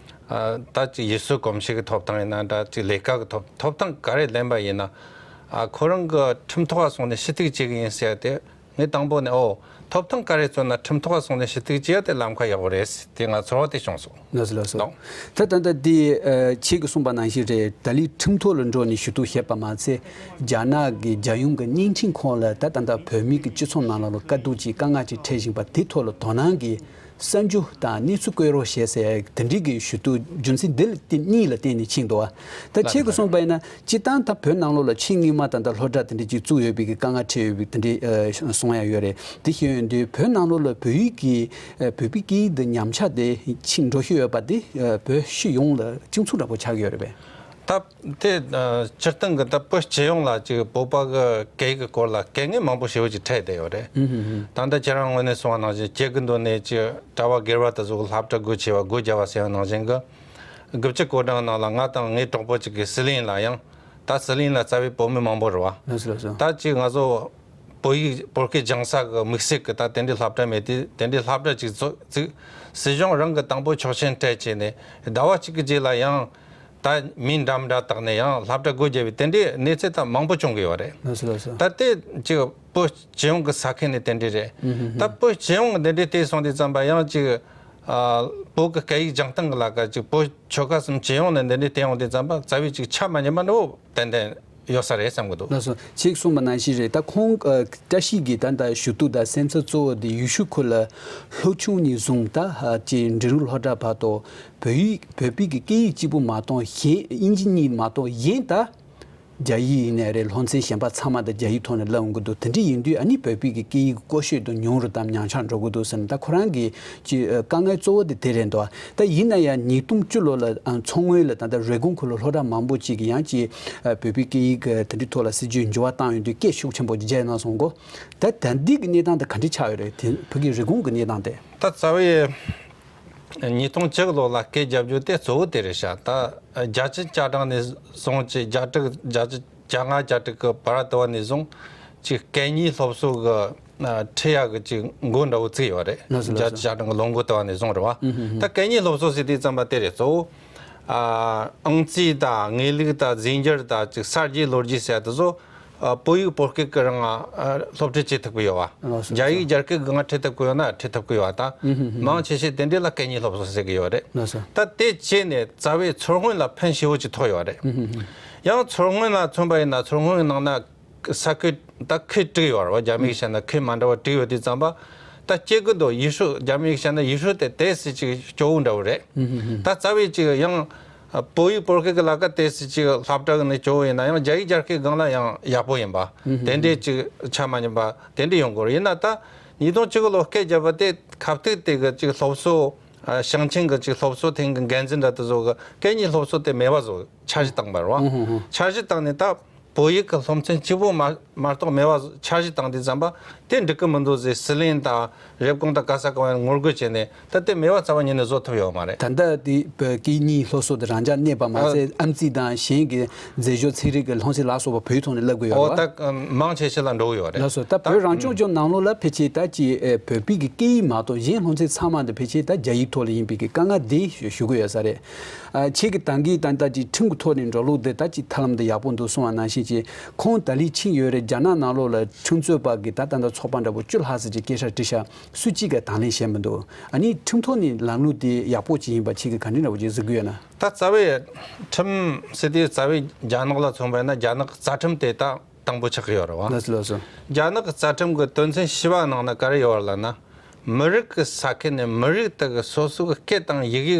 ཨ་ད་ཅིག་ཡུལ་སྲོལ་གོམས་གཤིས་ཀྱི་ཐོབ་ཐང་ཡིན་ན་འདྲ། ཅིག་ལས་ཀ་གི་ཐོབ་ཐོབ་ཐང་ག་རེ་ལེན་པ་ཡིན་ན། ཨ་ཁོ་རང་གི་ཁྲིམས་ཐོག་ལ་སོང་ནས་ཞུ་གཏུག་བྱེད་ཀྱི་ཡིན་ཟེར་ཏེ། ངས་དང་པོ་ནས་ཨོ་ཐོབ་ཐང་ག་རེ་བརྩོན་ན་ཁྲིམས་ཐོག་ལ་སོང་ནས་ཞུ་གཏུག་བྱེད་ཡ་དེ་ལམ་ཁ་ཡག་པོ་རེད་ཟེར་དེ་ང་ཚོར་བ་དེ་བྱུང་སོང་། ལགས་སོ་ལགས་སོ། ལགས། ད་ད་ལྟ་འདི་ཨ་ཁྱེད་ཀྱིས་གསུངས་པ་ནང་བཞིན་རེད། ད་ལི་ཁྲིམས་ཐོག་ལ་འགྲོ་ནས་ཞུ་གཏུག་བྱས་པ་མ་ཚད། རྒྱ་ནག་གི་རྒྱལ་ཡོངས་ཀྱི་བརྙན་འཕྲིན་ཁང་ལ་ད་ད་ལྟ་བོད་མི་གི་སྤྱི་ཚོགས་ནང་ལོགས་ལ་དཀའ་སྡུག་ཅིག་དཀའ་ངལ་ཅིག་འཕྲད་བཞིན་པ་དེ་ཐོག་ལ་དོ་སྣང་གིས་གསར་འགྱུར་དང་གནས་ཚུལ་བཀོད་རོགས་བྱས་ཟེར་དེ་འདྲའི་གི་ཞུ་གཏུག་རྒྱུ་མཚན་འདི་ལ་དེ་གཉིས་ལ་བརྟེན་ནས་ཕྱིན་འདུག་བ། ད་ཁྱེད་ཀྱིས་གསུངས་པ་ཡིན་ན་སྤྱིར་བཏང་ད་བོད་ནང་ལོགས་ལ་ཆེས་སྔོན་མ་ད་ལྟ་སློབ་གྲྭ་དེ་འདྲ་ཅིག་བཙུགས་ཡོད་པའི་གི་དཀའ་ངལ་འཕྲད་ཡོད་པའི་དེ་འདྲའི་ཨ་གསུང་ཡ་ཡོད་རེད། དེ་བཤད་ཡོང་དུས་བོད་ནང་ལོགས་ལ་བོད་ཡིག་གི་ཨ་བོད་པའི་སྐད་ཡིག་འདི་ཉམས་ཆག་དེ་ཕྱིན་འགྲོ་བཞིན་ཡོད་པ་དེ་ཨ་བོད་སྤྱི་ཡོངས་ལ་གཅིག་མཚུངས་འདྲ་པོ་ཆགས་ཀྱི་ཡོད་རེད་པས། ད་དེ་ཨ་སྤྱིར་བཏང་གི་ད་བོད་སྤྱི་ཡོངས་ལ་ཅིག་བོད་པ་གི་སྐད་ཡིག་གི་སྐོར་ལ་དཀའ་ངལ་མང་པོ་ཞེ་པོ་ཅིག་འཕྲད་བསྡད་ཡོད་རེད། ཨུ་ཧུ་ཧུ། ད་ལྟ་ཁྱེད་རང་ངོས་ནས་གསུངས་པ་ནང་བཞིན་སྐྱེ་རྒུ་མདོ་ནས་ཅིག་གྲྭ་པ་སྒེར་པ་དེ་ཚོ་གི་སློབ་གྲྭ་སྒོ་ཕྱེ་བ་སྒོ་བརྒྱབ་པ་ཟེར་བ་ནང་བཞིན་གི། དགུ་བཅུ་གོ་གྲངས་ནང་ལ་ང་དང་ངའི་གྲོགས་པོ་གཅིག་གིས་ཟི་ལིང་ལ་ཡང་། ད་ཟི་ལིང་ལ་རྩ་བའི་བོད་མི་མང་པོ་རེད་བ། ལགས་སོ་ལགས་སོ། ད་ཅིག་ང་ཚོ་བོད་ཡིག་བོད་སྐད་སྦྱང་ས་གི་དམིགས་བསལ་གི་ད་དེ་འདྲའི་སློབ་གྲྭ་མེད་དུས་དེ་འདྲའི་སློབ་གྲྭ་ཅིག་བཙུགས་བཙུགས། སྲིད་གཞུང་རང་གིས་དང་པོ་ཆོག་མཆན་སྤྲད་བྱས་ནས་ཟླ་བ་གཅིག་གི་རྗེས་ལ་ཡང་ད་མི་འདྲ་མི་འདྲ་བཏགས་ནས་ཡང་སློབ་གྲྭ་སྒོ་བརྒྱབ་པའི་དེ་འདྲའི་གནས་ཚུལ་ད་མང་པོ་བྱུང་གི་ཡོད་རེད། ལགས་སོ་ལགས་སོ། ད་དེ་ཅིག་བོད་སྤྱི་ཡོངས་ཀྱི་ས་ཁུལ་ནས་དེ་འདྲ་རེད། ཨུ་ཧུ་ཧུ། ད་བོད་སྤྱི་ཡོངས་ཀྱི་འདི་འདྲ་དེ་སོང་དུས་ཙམ་པ་ཡང་ཅིག་ཨ་བོད་ཀྱི་སྐད་ཡིག་སྦྱང་སྟངས་ཀྱི་ལ་ཀ་ཅིག་བོད་ཆོལ་ཁ་གསུམ་སྤྱི་ཡོངས་ནས་འདི་འདྲ་བལྟས་ཡོང་དུས་ཙམ་པ་རྩ་བའི་ཅིག་ཆ་མ་མཉམ་པ་འདྲ་བོ་ཏན་ཏན་ཡོད་ས་རེད་བསམ་གྱི་འདུག། ལགས་སོ། ཁྱེད་གསུངས་པ་ནང་བཞིན་རེད། ད་ཁོང་ཨ་བཀྲ་ཤིས་ཀྱིས་ད་ལྟ་ཞུ་གཏུག་དང་སེམས་འཚབ་གཙོ་བོ་དེ་ཡུལ་ཤུལ་ཁུལ་ལ་སློབ་ཆུང་ནས་བཟུང་ད་ཨ་ཅིག་འབྲི་རུ་སློབ་གྲྭ་བར་དུ་བོད་ཡིག་བོད་པའི་གི་སྐད་ཡིག་གཅིག་པུ་མ་གཏོགས་གཞན་དབྱིན་ཇི་གཉིས་མ་གཏོགས་གཞན་ད། རྒྱ་ཡིག་ཡིན་ནའི་རེད། སློབ་ཚན་གཞན་པ་ཚང་མ་ད་རྒྱ་ཡིག་ཐོག་ནས་བསླབ་ཡོང་གི་འདུག། དེ་འདྲ་ཡིན་དུས་ཨ་ནི་བོད་པའི་གི་སྐད་ཡིག་གི་བཀོལ་སྤྱོད་དུ་ཉུང་རུ་དང་ཉམས་ཆག་འགྲོ་གི་འདུག་ཟེར་ནས་ད་ཁོ་རང་གི་ཅི་ཨ་དཀའ་ངལ་གཙོ་བོ་དེ་དེ་རེད་འདུག། ད་ཡིན་ན་ཡང་ཉིས་སྟོང་བཅུ་ལོ་ལ་ཨ་མཚོ་སྔོན་ལ་ད་ལྟ་རེབ་གོང་ཁུལ་ལ་སློབ་གྲྭ་མང་པོ་ཅིག་གི་ཡང་ཅི་ཨ་བོད་པའི་སྐད་ཡིག་གི་དེ་འདྲའི་ཐོག་ལ་སྲིད་ཇུས་འགྱུར་བ་བཏང་ཡོང་དུས་སྐད་ཤུགས་ཆེན་པོ་ཅིག་རྒྱག་གནང་སོང་གོ། ད་ད་འདི་གི་གནས་སྟངས་དེ་ག་འདྲ་ཆགས་ཡོད་རེད། དེ་ཕ་གི་རེབ་གོང་གི་གནས་སྟངས་དེ། ད་རྩ་བའི། ཉིས་སྟོང་བཅུ་ལོ་ལ་སྐད་རྒྱབ་རྒྱུ་དེ་གཙོ་བོ་དེ་རེད་ཤག། ད་བརྒྱད་ཅུ་གྱ་གྲངས་ནས་བཟུང་ཅིག་བརྒྱ་དྲུག་བརྒྱད་ཅུ་གྱ་ལྔ་གྱ་དྲུག་གི་བར་དུ་བ་ནས་བཟུང་ཅིག་སྐད་གཉིས་སློབ་གསོ་གི་ཨ་ཁྲིད་ཡག་གི་ཅིག་འགོ་འདྲ་བོ་བཙུགས་ཡོད་རེད། ལགས་སོ་ལགས་སོ། བརྒྱད་ཅུ་གྱ་གྲངས་གི་ལོ་འགོ་དུ་བ་ནས་བཟུང་རེད་བ། ཨུ་ཧུ་ཧུ། ད་སྐད་གཉིས་སློབ་གསོ་ཟེར་དུས་ཙམ་པ་དེ་རེད། གཙོ་བོ་ཨ་ཨང་རྩིས་དང་དངོས་ལུགས་དང་རྫས་འགྱུར་དང་ཅིག་གསར་བརྗེ་ལོ་རྒྱུས་ཟེར་དེ་ཚོ། ཨ་བོད་ཡིག་བོད་སྐད་ཀྱི་རང་ཨ་སློབ་ཁྲིད་བྱེད་ཐུབ་ཀྱི་ཡོད་བ། ལགས་སོ། རྒྱ་ཡིག་རྒྱ་སྐད་ཀྱི་ང་ཁྲིད་ཐུབ་ཀྱི་ཡོད་ན་ཁྲིད་ཐུབ་ཀྱི་ཡོད་བ་ད། ཨུ་ཧུ་ཧུ། མང་ཆེ་ཤོས་དེ་འདྲས་ལ་སྐད་གཉིས་སློབ་གསོ་ཟེར་གྱི་ཡོད་རེད། ལགས་སོ། ད་དེ་བྱས་ནས་རྩ་བའི་མཚོ་སྔོན་ལ་ཕན་ཞེ་པོ་ཅིག་ཐོགས་ཡོད་རེད། ཨུ་ཧུ་ཧུ། ཡང་མཚོ་སྔོན་ལ་མཚོན་པ་ཡིན་ན་མཚོ་སྔོན་གྱི་ནང་ན་ས་ཁུལ་ད་ཁུལ་དྲུག་ཡོད་རེད་བ། རྒྱ་མིས་བཤད་ན་ཁུལ་མ་འདྲ་བ་དྲུག་ཡོད་དུས་ཙམ་པ། ད་སྐྱེ་རྒུ་མདོ་ཡུལ་ཤུལ། རྒྱ་མི་ཡིག་བཤད་ན་ཡུལ་ཤུལ་དེ་དེ་སྲིད་ཅིག་སྐྱོ་བོ་འདྲ་བོ་རེད། ད་རྩ་བའི་ཅིག་ཡང་བོད་ཡིག་བོད་སྐད་ཀྱི་ལ་ཀ་དེ་སྲིད་ཅིག་སློབ་གྲྭ་གི་ནས་སྐྱོ་བོ་ཡིན་ན་ཡང་རྒྱ་ཡིག་རྒྱ་སྐད་སྒང་ལ་ཡང་ཡག་པོ་ཡིན་པ། དེ་འདྲའི་ཅིག་ཆ་མ་མཉམ་པ་དེ་འདྲ་ཡོང་གི་རེད། ཡིན་ན་ད་ཉིས་སྟོང་བཅུ་དགུ་ལོ་སྐད་བརྒྱབ་པ་དེ་ཁ་ཐུག་དེ་གི་ཅིག་སློབ་གསོ། ཨ། ཞིང་ཆེན་གྱི་ཅིག་སློབ་གསོ་ཐིང་གི་འགན་འཛིན་འདྲ་དེ་ཚོ་གི་སྐད་གཉིས་སློབ་གསོ་དེ་མེད་པ་བཟོ་འཆར་གཞི་བཏང་པ་རེད་བ། འཆར་གཞི་བཏང་ནས་ད་བོད་ཡིག་གི་སློབ་ཚན་གཅིག་པོ་མ་མ་གཏོགས་མེད་པ་བཟོ་འཆར་གཞི་བཏང་དུས་ཙམ་པ་དེ་འགྲིག་གི་མི་འདུག་ཟེར། ཟི་ལིང་དང་རེབ་གོང་དང་ག་ས་ག་བ་ངོ་རྒོལ་བྱས་ནས་ད་དེ་མེད་པ་རྩ་བ་ཉིད་ནས་བཟོ་ཐུབ་ཡོད་མ་རེད། ད་ལྟ་དེ་བོད་སྐད་གཉིས་སློབ་གསོ་དེ་རང་འཇགས་གནས་པ་མ་ཟད། ཨ། ཨེམ་ཆི་དང་གཞན་གྱི་རྫས་སྦྱོར་ཚན་རིག་གི་སློབ་ཚན་ལ་སོགས་པ་བོད་ཐོག་ནས་བསླབ་དགོས་ཡོད་ཨོ། རེད་བ། ད་མང་ཆེ་ཤོས་ལ་འགྲོ་གི་ཡོད་རེད། ལགས་སོ། ད་ད་བོད་རང་སྐྱོང་ལྗོངས་ནང་ལོགས་ལ་ཕལ་ཆེར་ད་ཅིག་ཨེ། བོད་པའི་གི་སྐད་ཡིག་མ་གཏོགས་གཞན་སློབ་ཚན་ཚང་མ་འདི་ཕལ་ཆེར་ད་རྒྱ་ཡིག་ཐོག་ལ་ཡིན་པའི་གི་དཀའ་ངལ་འདི་ཞུ་གི་ཡོད་ས་རེད། ཨ། ཁྱེད་ཀྱི་ད་གིན་ད་ལྟ་ཅིག་ཁྲིམས་ཀྱི་ཐོག་ནས་འགྲོ་ལུགས་འདི་ད་ཅིག་ཐབས་ལམ་འདི་ཡག་པོ་འདུག་གསུངས་པ་ནང་བཞིན་ཅིག་ཁོང་ད་ལི་ཕྱིན་ཡོད་རེད། རྒྱ་ནག་ནང་ལོགས་ལ་ཁྲིམས་རྩོད་པ་གི་ད་ད་ལྟ་ཚོགས་པ་འདྲ་པོ་བཅུ་ལྷག་ཙམ་ཅིག་སྐད་ཆ་དྲིས་ཤག་སུ་གཅིག་གིས་དང་ལེན་བྱས་མི་འདུག་ཨ་ནི་ཁྲིམས་ཐོག་ནས་ལམ་ལུགས་དེ་ཡག་པོ་ཅིག་ཡིན་པ་ཁྱེད་ཀྱིས་ག་འདྲ་འདྲ་པོ་ཅིག་གཟིགས་ཀྱི་ཡོད་ན། ད་རྩ་བའི་ཁྲིམས་ཟེར་དུས་རྩ་བའི་རྒྱ་ནག་ལ་མཚོན་པ་ཡིན་ན་རྒྱ་ནག་རྩ་ཁྲིམས་དེ་ད་དང་པོ་ཆགས་ཀྱི་ཡོད་རེད་བ། ལགས་སོ། ལགས་སོ། རྒྱ་ནག་གི་རྩ་ཁྲིམས་ཀྱི་དོན་ཚན་བཞི་པ་ནང་ན་ག་རེ་ཡོད་རེད་ལབ་ན། མི་རིགས་ཀྱི་ས་ཁུལ་ནས་མི་རིགས་དག་གི་སོ་སོ་གི་སྐད་དང་ཡི་གེ་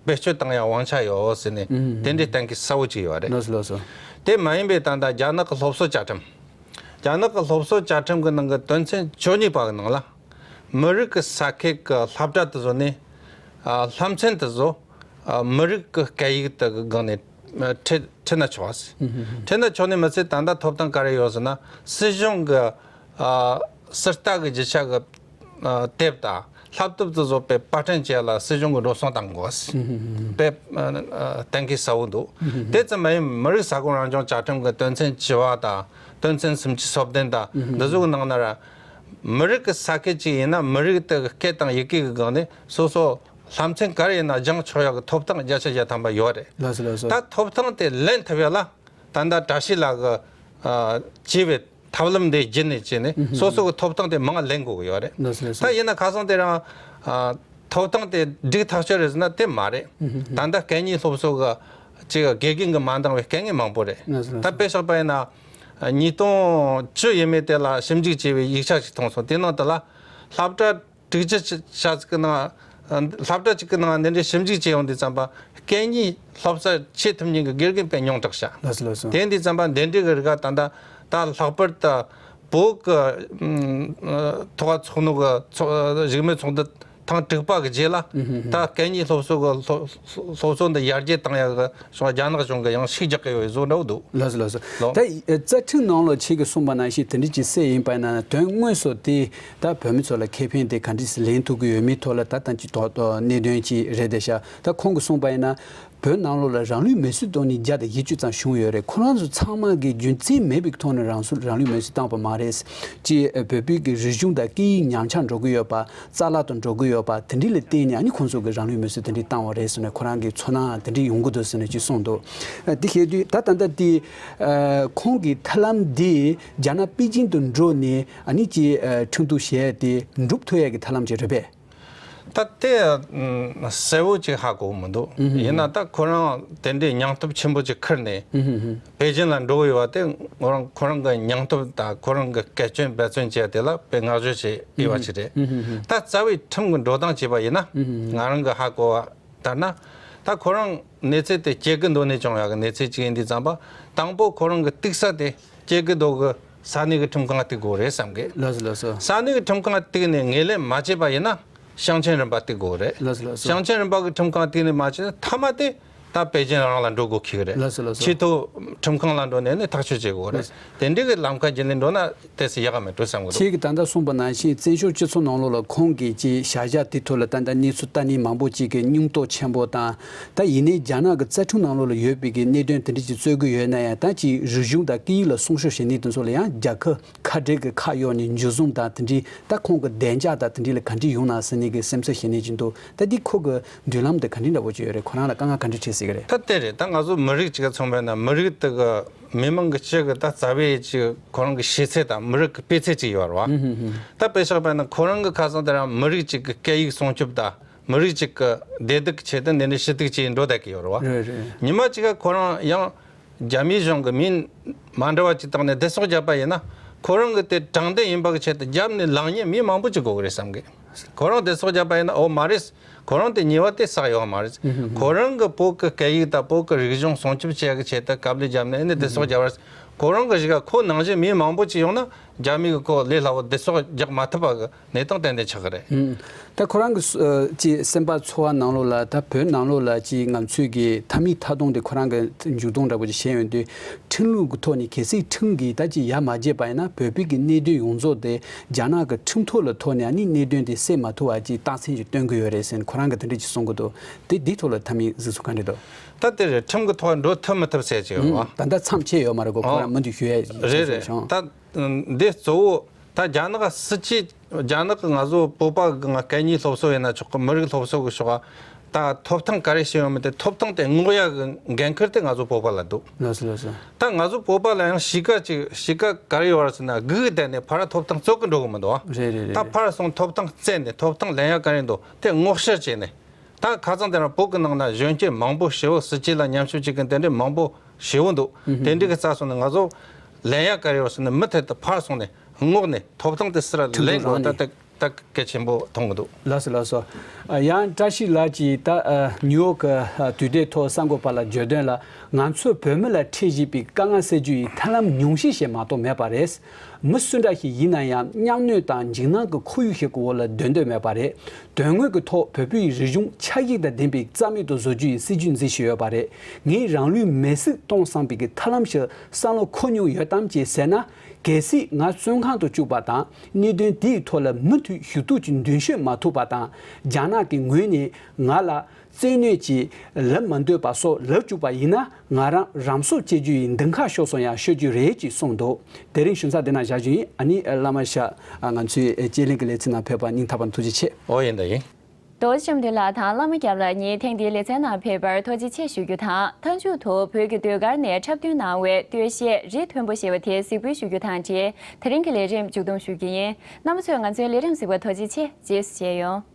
བེད་སྤྱོད་བཏང་ཡ་དབང་ཆ་ཡོད་ཟེར་ནས་ཨུམ། དེ་འདྲའི་གཏན་འཁེལ་གསལ་བོ་ཅིག་ཡོད་རེད། ལགས་སོ། ལགས་སོ། དེ་མ་ཡིན་པའི་ད་ལྟ་རྒྱ་ནག་གི་སློབ་གསོ་བཅའ་ཁྲིམས། རྒྱ་ནག་གི་སློབ་གསོ་བཅའ་ཁྲིམས་ཀྱི་ནང་གི་དོན་ཚན་བཅུ་གཉིས་པ་གི་ནང་ལ། མི་རིགས་ཀྱི་ས་ཁུལ་གྱི་སློབ་གྲྭ་དེ་ཚོ་ནས། ཨ། སློབ་ཚན་དེ་ཚོ། ཨ། མི་རིགས་ཀྱི་སྐད་ཡིག་དེ་གི་སྒང་ནས། ཨ། ཁྲིད་ཁྲིད་ན་ཆོག་ཟེར། ཨུ་ཧུ་ཧུ། ཁྲིད་ན་ཆོག་ནི་མ་ཟད་ད་ལྟ་ཐོབ་ཐང་ག་རེ་ཡོད་ཟེར་ན། སྲིད་གཞུང་གི། ཨ། ཟུར་ལྟ་གི་རྒྱུ་ཆ་གི། ཨ། དེབ་དང་བསླབ་དེབ་དེ་ཚོ་དཔེ་པར་སྐྲུན་བྱས་ལ་སྲིད་གཞུང་གི་འགྲོ་སོང་བཏང་དགོས་ཟེར། ཨུ་ཧུ་ཧུ། དཔེ། ཨ། གཏན་འཁེལ་གསལ་བོ་འདུག་ཨུ་ཧུ་ཧུ། དེ་ཙམ་མ་ཡིན་མི་རིགས་ས་ཁོངས་རང་སྐྱོང་བཅའ་ཁྲིམས་ཀྱི་དོན་ཚན་བཅུ་པ་དང་དོན་ཚན་སུམ་ཅུ་སོ་བདུན་དང་། ཨུ་ཧུ་ཧུ། འདི་ཚོ་གི་ནང་ན་ར། མི་རིགས་ཀྱི་ས་ཁུལ་གཅིག་ཡིན་ན་མི་རིགས་དེ་གི་སྐད་དང་ཡི་གེ་གི་སྒང་ནས་སོ་སོ་སློབ་ཚན་ག་རེ་ཡིན་ན་སྦྱང་ཆོག་ཡག་གི་ཐོབ་ཐང་བརྒྱ་ཆ་བརྒྱ་ཐམ་པ་ཡོད་རེད། ལགས་སོ། ལགས་སོ། ད་ཐོབ་ཐང་དེ་ལེན་ཐུབ་ཡག་ལ་ད་ལྟ་བཀྲ་ཤིས་ལགས་ཀྱི། ཨ། བྱས་པའི་ཐབས་ལམ་དེ་བརྒྱུད་ནས་བྱས་ནས་ཨུ་ཧུ། སོ་སོ་གི་ཐོབ་ཐང་དེ་མང་ལེན་དགོས་ཀྱི་ཡོད་རེད། ལགས་སོ། ལགས་སོ། ད་ཡིན་ན་ཁ་སང་དེ་རང་། ཨ། ཐོབ་ཐང་དེ་སྒྲིག་ཐག་ཆོད་རེད་ཟེར་ན་དེ་མ་རེད། ཨུ་ཧུ་ཧུ། ད་ལྟ་སྐད་གཉིས་སློབ་གསོ་གི་ཅིག་དགེ་རྒན་གྱིས་མ་འདང་བའི་སྐད་ངན་མང་པོ་རེད། ལགས་སོ། ད་དཔེ་བཞག་པ་ཡིན་ན། ཉིས་སྟོང་བཅུ་ཡས་མས་དེ་ལ་ཞིབ་འཇུག་བྱས་པའི་ཡིག་ཆ་ཞིག་མཐོང་སོང་། དེ་ནང་དུ་ལ་སློབ་གྲྭ་དྲུག་ཅུ་ཆ་ཅིག་གི་ནང་། སློབ་གྲྭ་གཅིག་གི་ནང་འདི་འདྲའི་ཞིབ་འཇུག་བྱས་ཡོང་དུས་ཙམ་པ་སྐད་གཉིས་སློབ་གསོ་བྱེད་ཐུབ་མཁན་གྱི་དགེ་རྒན་དཔེ་ཉུང་དྲགས་ཤག་ལགས་སོ། ལགས་སོ། དེ་ཡིན་དུས་ཙམ་པ་འདི་འདྲའི་གི་རིགས་ད་ལྟ་ད་ལྷག་པར་དུ་བོད་ཀྱི། ཨ། ཐོག་ཚོགས་ནོ་གི་ཚོགས་བཞུགས་མོལ་ཚོགས་འདུ་ཐེངས་དྲུག་པ་གི་རྗེས་ལ། ཨུ་ཧུ་ཧུ། ད་སྐད་གཉིས་སློབ་གསོ་གི་སློབ་སློབ་གསོ་འདི་ཡར་རྒྱས་བཏང་ཡག་གི་སོང་རྒྱ་ནག་གཞུང་གི་ཡང་ཤུགས་རྒྱག་གི་ཡོད་བཟོ་འདྲ་བོ་འདུག་ལགས་སོ། ལགས་སོ། ལོ། ད་རྩ་ཁྲིམས་ནང་ལོགས་ཁྱེད་ཀྱིས་གསུངས་པ་ནང་བཞིན་དེ་འདྲ་ཅིག་གསལ་ཡིན་པ་ཡིན་ན་དོན་དངོས་སུ་དེ་ད་བོད་མི་ཚོ་ལ་ཁེ་ཕན་དེ་ག་འདྲ་ཞིག་ལེན་ཐུབ་ཀྱི་ཡོད་མེད་ཐོག་ལ་ད་ཐེངས་ཀྱི་ཐོག་ཏུ་གནད་དོན་ཅིག་རེད་བསྡད་ཤག་ད་ཁོང་གིས་གསུངས་པ་ཡིན་ན། བོད་ནང་ལོགས་ལ་རང་ལུས་མེར་སྲེག་གཏོང་མཁན་བརྒྱ་དང་བཞི་བཅུ་ཙམ་བྱུང་ཡོད་རེད། ཁོ་རང་ཚོ་ཚང་མ་གི་རྒྱུ་མཚན་མེད་པའི་ཐོག་ནས་རང་སྲོག་རང་ལུས་མེར་སྲེག་བཏང་བ་མ་རེད། ཅེས་བོད་པའི་གི་རིག་གཞུང་དང་སྐད་ཡིག་ཉམས་ཆག་འགྲོ་གི་ཡོད་པ། རྩ་བརླག་ཏུ་འགྲོ་གི་ཡོད་པ་དེ་འདྲ་ལ་བརྟེན་ནས་ཨ་ནི་ཁོང་ཚོ་གི་རང་ལུས་མེར་སྲེག་དེ་འདྲ་བཏང་བ་རེད་ཟེར་ནས་ཁོ་རང་གི་ཚོར་སྣང་དེ་འདྲ་ཡོང་གི་འདུག་ཟེར་ནས་ཅིག་གསུངས་འདུག་དེ་བཤད་དུས་ད་ད་ལྟ་དེ་ཁོང་གི་ཐབས་ལམ་དེ་རྒྱ་ནག་པེ་ཅིང་དུ་འགྲོ་ནས་ཨ་ནི་ཅིག་ཁྲིམས་གཏུག་བྱས་ཏེ་འགྲུབ་ཐུབ་ཡས་ཀྱི་ཐབས་ལམ་ཅིག་རེད་པས། ད་དེ་ཨ་གསལ་བོ་ཅིག་ཧ་གོ་མི་འདུག་ཨུ་ཧུ། ཡིན་ན་ད་ཁོ་རང་དེ་འདྲའི་སྙིང་སྟོབས་ཆེན་པོ་ཅིག་ཁུར་ནས་ཨུ་ཧུ་ཧུ། པེ་ཅིན་ལ་འགྲོ་གི་ཡོད་པ་དེ་ཁོ་རང་ཁོ་རང་གི་སྙིང་སྟོབས་དང་ཁོ་རང་གི་སྐད་སྐྱོན་འབད་བརྩོན་བྱས་དེ་ལ་དཔེ་བསྔགས་བརྗོད་བྱེད་འོས་པ་ཅིག་རེད། ཨུ་ཧུ་ཧུ། ད་རྩ་བའི་ཁྲིམས་ཀྱི་འགྲོ་སྟངས་བྱས་པ་ཡིན་ན། ཨུ་ཧུ་ཧུ། ང་རང་གི་ཧ་གོ་བ་ལྟར་ན། ད་ཁོ་རང་གནས་ཚུལ་དེ་སྐྱེ་རྒུ་མདོ་ནས་བྱུང་ཡག་གི་གནས་ཚུལ་ཅིག་ཡིན་དུས་ཙམ་པ་དང་པོ་ཁོ་རང་གི་གཏུག་ས་དེ་སྐྱེ་རྒུ་མདོ་གི་ས་གནས་ཀྱི་ཁྲིམས་ཁང་གཏུག་དགོས་རེད་བསམ་གི། ལགས་སོ་ལགས་སོ། ས་གནས་ཀྱི་ཁྲིམས་ཁང་གཏུག་ནས་ངོས་ལེན་མ་བྱས་པ་ཡིན་ན། ཞིང་ཆེན་རིམ་པ་གཏུག་དགོས་རེད། ལགས་སོ་ལགས་སོ། ཞིང་ཆེན་རིམ་པ་གི་ཁྲིམས་ཁང་གཏུག་ནས་མ་བྱས་ན་མཐའ་མ་དེ་ད་པེ་ཅིན་རང་ལ་འགྲོ་དགོས་ཀྱི་རེད། ལགས་སོ་ལགས་སོ། ཆེས་མཐོའི་ཁྲིམས་ཁང་ལ་འགྲོ་ནས་ནི་ཐག་གཅོད་བྱེད་དགོས་རེད། ལགས། དེ་འདྲའི་གི་ལམ་ཁ་བརྒྱུད་ནས་འགྲོ་ན་དེ་སྲིད་ཡག་ག་མེད་འགྲོ་བསམ་གི་འདུག་ཁྱེད་ཀྱིས་ད་ལྟ་གསུངས་པ་ནང་བཞིན་བཙན་བྱོལ་སྤྱི་ཚོགས་ནང་ལོགས་ལ་ཁོང་གིས་ཀྱི་བྱ་གཞག་དེ་ཐོག་ལ་ད་ལྟ་གནས་ཚུལ་ལྟ་མཁན་མང་པོ་ཅིག་གིས་སྙིང་སྟོབས་ཆེན་པོ་དང་། ད་ཡིན་ནའི་རྒྱ་ནག་གི་རྩ་ཁྲིམས་ནང་ལོགས་ལ་ཡོད་པའི་གི་གནད་དོན་དེ་འདྲ་ཅིག་རྩོད་ཀྱི་ཡོད་ན་ཡང་ད་ཅིག་རིག་གཞུང་དང་སྐད་ཡིག་ལ་སྲུང་སྐྱོབ་བྱེད་མཁན་དེ་ཚོ་ལ་ཡང་རྒྱལ་ཁབ་ཁ་བྲལ་གྱི་ཁ་གཡོགས་ནས་འཇུ་བཟུང་དང་དེ་འདྲའི་ད་ཁོང་གི་བདེ་འཇགས་དང་དེ་འདྲའི་ལ་ག་འདྲ་ཡོང་ན་ཟེར་ནས་གི་སེམས་འཚབ་བྱེད་མཁན་ཅིག་འདུག་ད་འདི་ཁོ་གི་མདུན་ལམ་དེ་ག་འདྲ་འདྲ་པོ་ཅིག་ཡོད་རེད། ཁོ་རང་ལ་དཀའ་ངལ་ག་འདྲ་འཕྲད་སྲིད་གི་རེད། ད་དེ་རེད། ད་ང་ཚོ་མི་རིགས་ཅིག་ག་མཚོན་པ་ཡིན་ན་མི་རིགས་དེ་གི་མི་མང་གི་སྤྱི་གི་ད་རྩ་བའི་ཅིག་ཁོ་རང་གི་ཤེས་ཚད་དང་མི་རིགས་ཀྱི་སྤུས་ཚད་ཅིག་ཡོད་རེད་བ། ད་དཔེ་བཞག་པ་ཡིན་ན་ཁོ་རང་གི་ཁ་སང་དེ་རང་མི་རིགས་ཅིག་གི་སྐད་ཡིག་སྲུང་སྐྱོབ་དང་། མི་རིགས་གཅིག་གི་བདེ་སྡུག་ཆེད་དུ་འདི་འདྲའི་ཞུ་གཏུག་བྱས་འགྲོ་བསྡད་ཀྱི་ཡོད་རེད་བ། རེད་རེད། ཉི་མ་གཅིག་ག་ཁོ་རང་ཡང་རྒྱ་མིའི་གཞུང་གི་མིང་མ་འདྲ་བ་ཅིག་བཏགས་ནས་བདེ་སོགས་བརྒྱབ་པ་ཡིན་ན་ ཁོ་རང་གི་དེ་དྲང་བདེན་ཡིན་པ་གི་ཆེད་དུ་རྒྱབ་ནས་ལངས་མཁན་མི་མང་པོ་ཅིག་དགོས་གི་རེད་བསམ་གི། ཁོ་རང་བདེ་སྲུང་བརྒྱབ་པ་ཡིན་ན་འོ་མ་རེད། ཁོ་རང་དེ་ཉེས་པ་དེ་བསགས་ཡོད་མ་རེད། ཧུམ་ཧུམ་ཧུམ། ཁོ་རང་གི་བོད་ཀྱི་སྐད་ཡིག་དང་བོད་ཀྱི་རིག་གཞུང་སྲུང་སྐྱོབ་བྱེད་ཡག་གི་ཆེད་དུ་དཀའ་ལས་བརྒྱབ་ནས་ཨ་ནི་བདེ་སྲུང་བརྒྱབ་པ་རེད། ཁོ་རང་གི་གཞིས་ཀ་ཁོ་ནང་བཞིན་མི་མང་པོ་ཅིག་ཡོང་ན་རྒྱ་མི་གི་ཁོ་ལས་སླ་བོ་བདེ་སྲུང་རྒྱག་མ་ཐུབ་པ་གི་གནས་སྟངས་ཏན་ཏན་ཆགས་གི་རེད། ཧུམ། ད་ཁོ་རང་གི་སུ་ཨ་ཅི་སེམས་པ་ཚོར་བ་ནང་ལོགས་ལ་ད་བོད་ནང་ལོགས་ལ་ཅི་ང་ཚོས་གི་མཐའ་མའི་མཐའ་སྟོང་དེ་ཁོ་རང་གི་མཇུག་སྡོམ་འདྲ་པོ་ཅིག་བྱས་ཡོང་དུས། ཁྲིམས་ལུགས་ཀྱི་ཐོག་ནས་གལ་སྲིད་ཁྲིམས་ཀྱིས་ད་ཅི་ཡར་མ་བརྗེད་པ་ཡིན་ན་བོད་པའི་གི་གནད་དོན་ཡོངས་རྫོགས་དེ་རྒྱ་ནག་གི་ཁྲིམས་ཐོག་ལ་ཐོག་ནས་ཨ་ནི་གནད་དོན་དེ་སེལ་མ་ཐུབ་པ་ཅིག་རྟགས་མཚན་ཅིག་སྟོན་གི་ཡོད་རེད་ཟེར་ནས་ཁོ་རང་གིས་དེ་འདྲ་ཅིག་གསུང་གི་འདུག་དེ་འདིའི་ཐོག་ལ་མཐའ་མའི་གཟིགས་ཚུལ་ག་འདྲ་འདུག་ད་དེ་རེད། ཁྲིམས་ཀྱི་ཐོག་འགྲོ་ཐུབ་མི་ཐུབ་ཟེར་གྱི་ཡོད་པ། ད་ལྟ་མཚམས་ཆད་ཡོད་མ་རེད་གོ། ཁོ་རང་མུ་མཐུད་ཞུ་ཡ་རེད་རེད། ད་འདི་གཙོ་བོ་ད་རྒྱ་ནག་སྲིད་སྤྱི་རྒྱ་ནག་གི་ང་ཚོ་བོད་པ་གི་ང་སྐད་གཉིས་སློབ་གསོ་ཡིན་ན་ཆོག་གི། མི་རིགས་སློབ་གསོ་གི་ཕྱོགས་ད་ཐོབ་ཐང་ག་རེ་བྱས་ཡོད་མེད་དེ་ཐོབ་ཐང་དེ་སྔོག་ཡ་གི་འགན་ཁུར་དེ་ང་ཚོ་བོད་པ་ལ་འདུག་ལགས་སོ་ལགས་སོ། ད་ང་ཚོ་བོད་པ་ལ་ཡང་གཤིས་ཀ་ཅིག་གཤིས་ཀ་ག་རེ་ཡོད་རེད་ཟེར་ན་སྒུག་བསྡད་ནས་ཕར་ཐོབ་ཐང་རྩོད་གི་འགྲོ་གི་མི་འདུག་ཨ། རེད་རེད་རེད། ད་ཕར་སོང་ཐོབ་ཐང་བཙལ་ནས་ཐོབ་ཐང་ལེན་ཡ་ག་རེ་འདུག་དེ་སྔོག་བཤེར་བྱས་ནས། ད་ཁ་སང་དེ་རིང་བོད་ཀྱི་ནང་ན་གཞོན་སྐྱེས་མང་པོ་ཞེ་བོ་སྲིད་སྤྱི་ལ་ཉམས་ཞིབ་བྱེད་མཁན་དེ་འདྲའི་མང་པོ་ཞེ་བོ་འདུག་ཧུམ་ཧུམ། དེ་འདྲའི་གི་རྩ་སོང་ནས་ང་ཚོ་ལེན་ཡ་ག་རེ་ཡོད་ཟེར་ནས་མུ་མཐུད་དུ་ཕར་སོང་ནས་སྔོག་ནས་ཐོབ་ཐང་དེ་སུ་ལ་ཁྲིམས་ལེན་དྲུང་དགོས་རང་ད་ནས་ད་ད་གལ་ཆེན་པོ་མཐོང་གི་འདུག་ལགས་སོ་ལགས་སོ། ཨ་ཡང་བཀྲ་ཤིས་ལགས་ཀྱིས་ད་ཨ་ནིའུ་ཡོག་གི་ཨ་དུས་དེབ་ཐོག་གསར་འགོད་པ་ལ་བརྗོད་དོན་ལ། ང་ཚོས་བོད་མི་ལ་འཕྲད་བཞིན་པའི་དཀའ་ངལ་སེལ་རྒྱུ་ཡི་ཐབས་ལམ་ཉུང་ཤས་ཤིག་མ་གཏོགས་མེད་པ་རེད། མི་སུ་འདྲ་ཞིག་ཡིན་ན་ཡང་མཉམ་གནས་དང་འཇིགས་སྣང་གི་ཁོར་ཡུག་ཞིག་གི་འོག་ལ་སྡོད་འདོད་མེད་པ་རེད། དོན་དངོས་ཀྱི་ཐོག་བོད་པའི་རིག་གཞུང་ཆ་ཤས་དང་ལྡན་པའི་རྩ་མེད་དུ་བཟོ་རྒྱུ་ཡི་སྲིད་ཇུས་འཛིན་བཞིན་ཡོད་པ་རེད། ངས་རང་ལུས་མེར་སྲེག་གཏོང་བསམ་པའི་གི་ཐབས་ལམ་ཞིག་བསམ་བློ་འཁོར་མྱོང་ཡོད་དམ་ཅེས་ཟེར་ན། གལ་སྲིད་ང་བཙོན་ཁང་དུ་བཅུག་པ་དང་གནད་དོན་དེའི་ཐོག་ལ་མུ་མཐུད་ཞུ་གཏུག་ཅིག་མདུན་ཤོད་མ་ཐུབ་པ་དང་རྒྱ་ནག་གི་ངོས་ནས་ང་ལ། བཙན་གནོན་གྱིས་ལབ་མ་འདོད་པ་སོགས་ལབ་བཅུག་པ་ཡིན་ན་ང་རང་རང་སྲོག་བཅད་རྒྱུ་ཡི་མདུན་ཁ་ཤོར་སོང་ཡང་ཤོར་རྒྱུ་རེད་ཅེས་གསུངས་འདུག་དེ་རིང་ཞུན་ས་འདི་ན་བཞག་རྒྱུ་ཡིན། ཨ་ནི་བླ་མ་ཤ་ང་ཚོའི་དཔྱད་གླེང་གི་ལེ་ཚན་ནང་ཕེབས་པར་སྙིང་ཐག་པ་ནས་ཐུགས་རྗེ་ཆེ། ཨོ་ཡིན་ད་ཡིན། རྡོ་རྗེ་བཅོམ་ལྡན་ལགས་དང་བླ་མ་སྐྱབས་ལགས་གཉིས་ཐེངས་འདིའི་ལེ་ཚན་ནང་ཕེབས་པར་ཐུགས་རྗེ་ཆེ་ཞུ་རྒྱུ་དང་མཐའ་མཇུག་ཏུ་བོད་ཀྱི་ཟློས་གར་ནས་འཁྲབ་སྟོན་གནང་བའི་སྟོད་གཞས་རི་མཐོན་པོ་ཞེས་པ་དེ་གཟིགས་འབུལ་ཞུ་རྒྱུ་དང་འབྲེལ་དེ་རིང་གི་ལས་རིམ་མཇུག་བསྡོམས་ཞུ་རྒྱུ་ཡིན། རྣམ་པ་ཚོས་ང་ཚོའི་ལས་རིམ་གཟིགས་པར་ཐུགས་རྗེ་ཆེ། རྗེས་སུ་མཇལ་ཡོང་།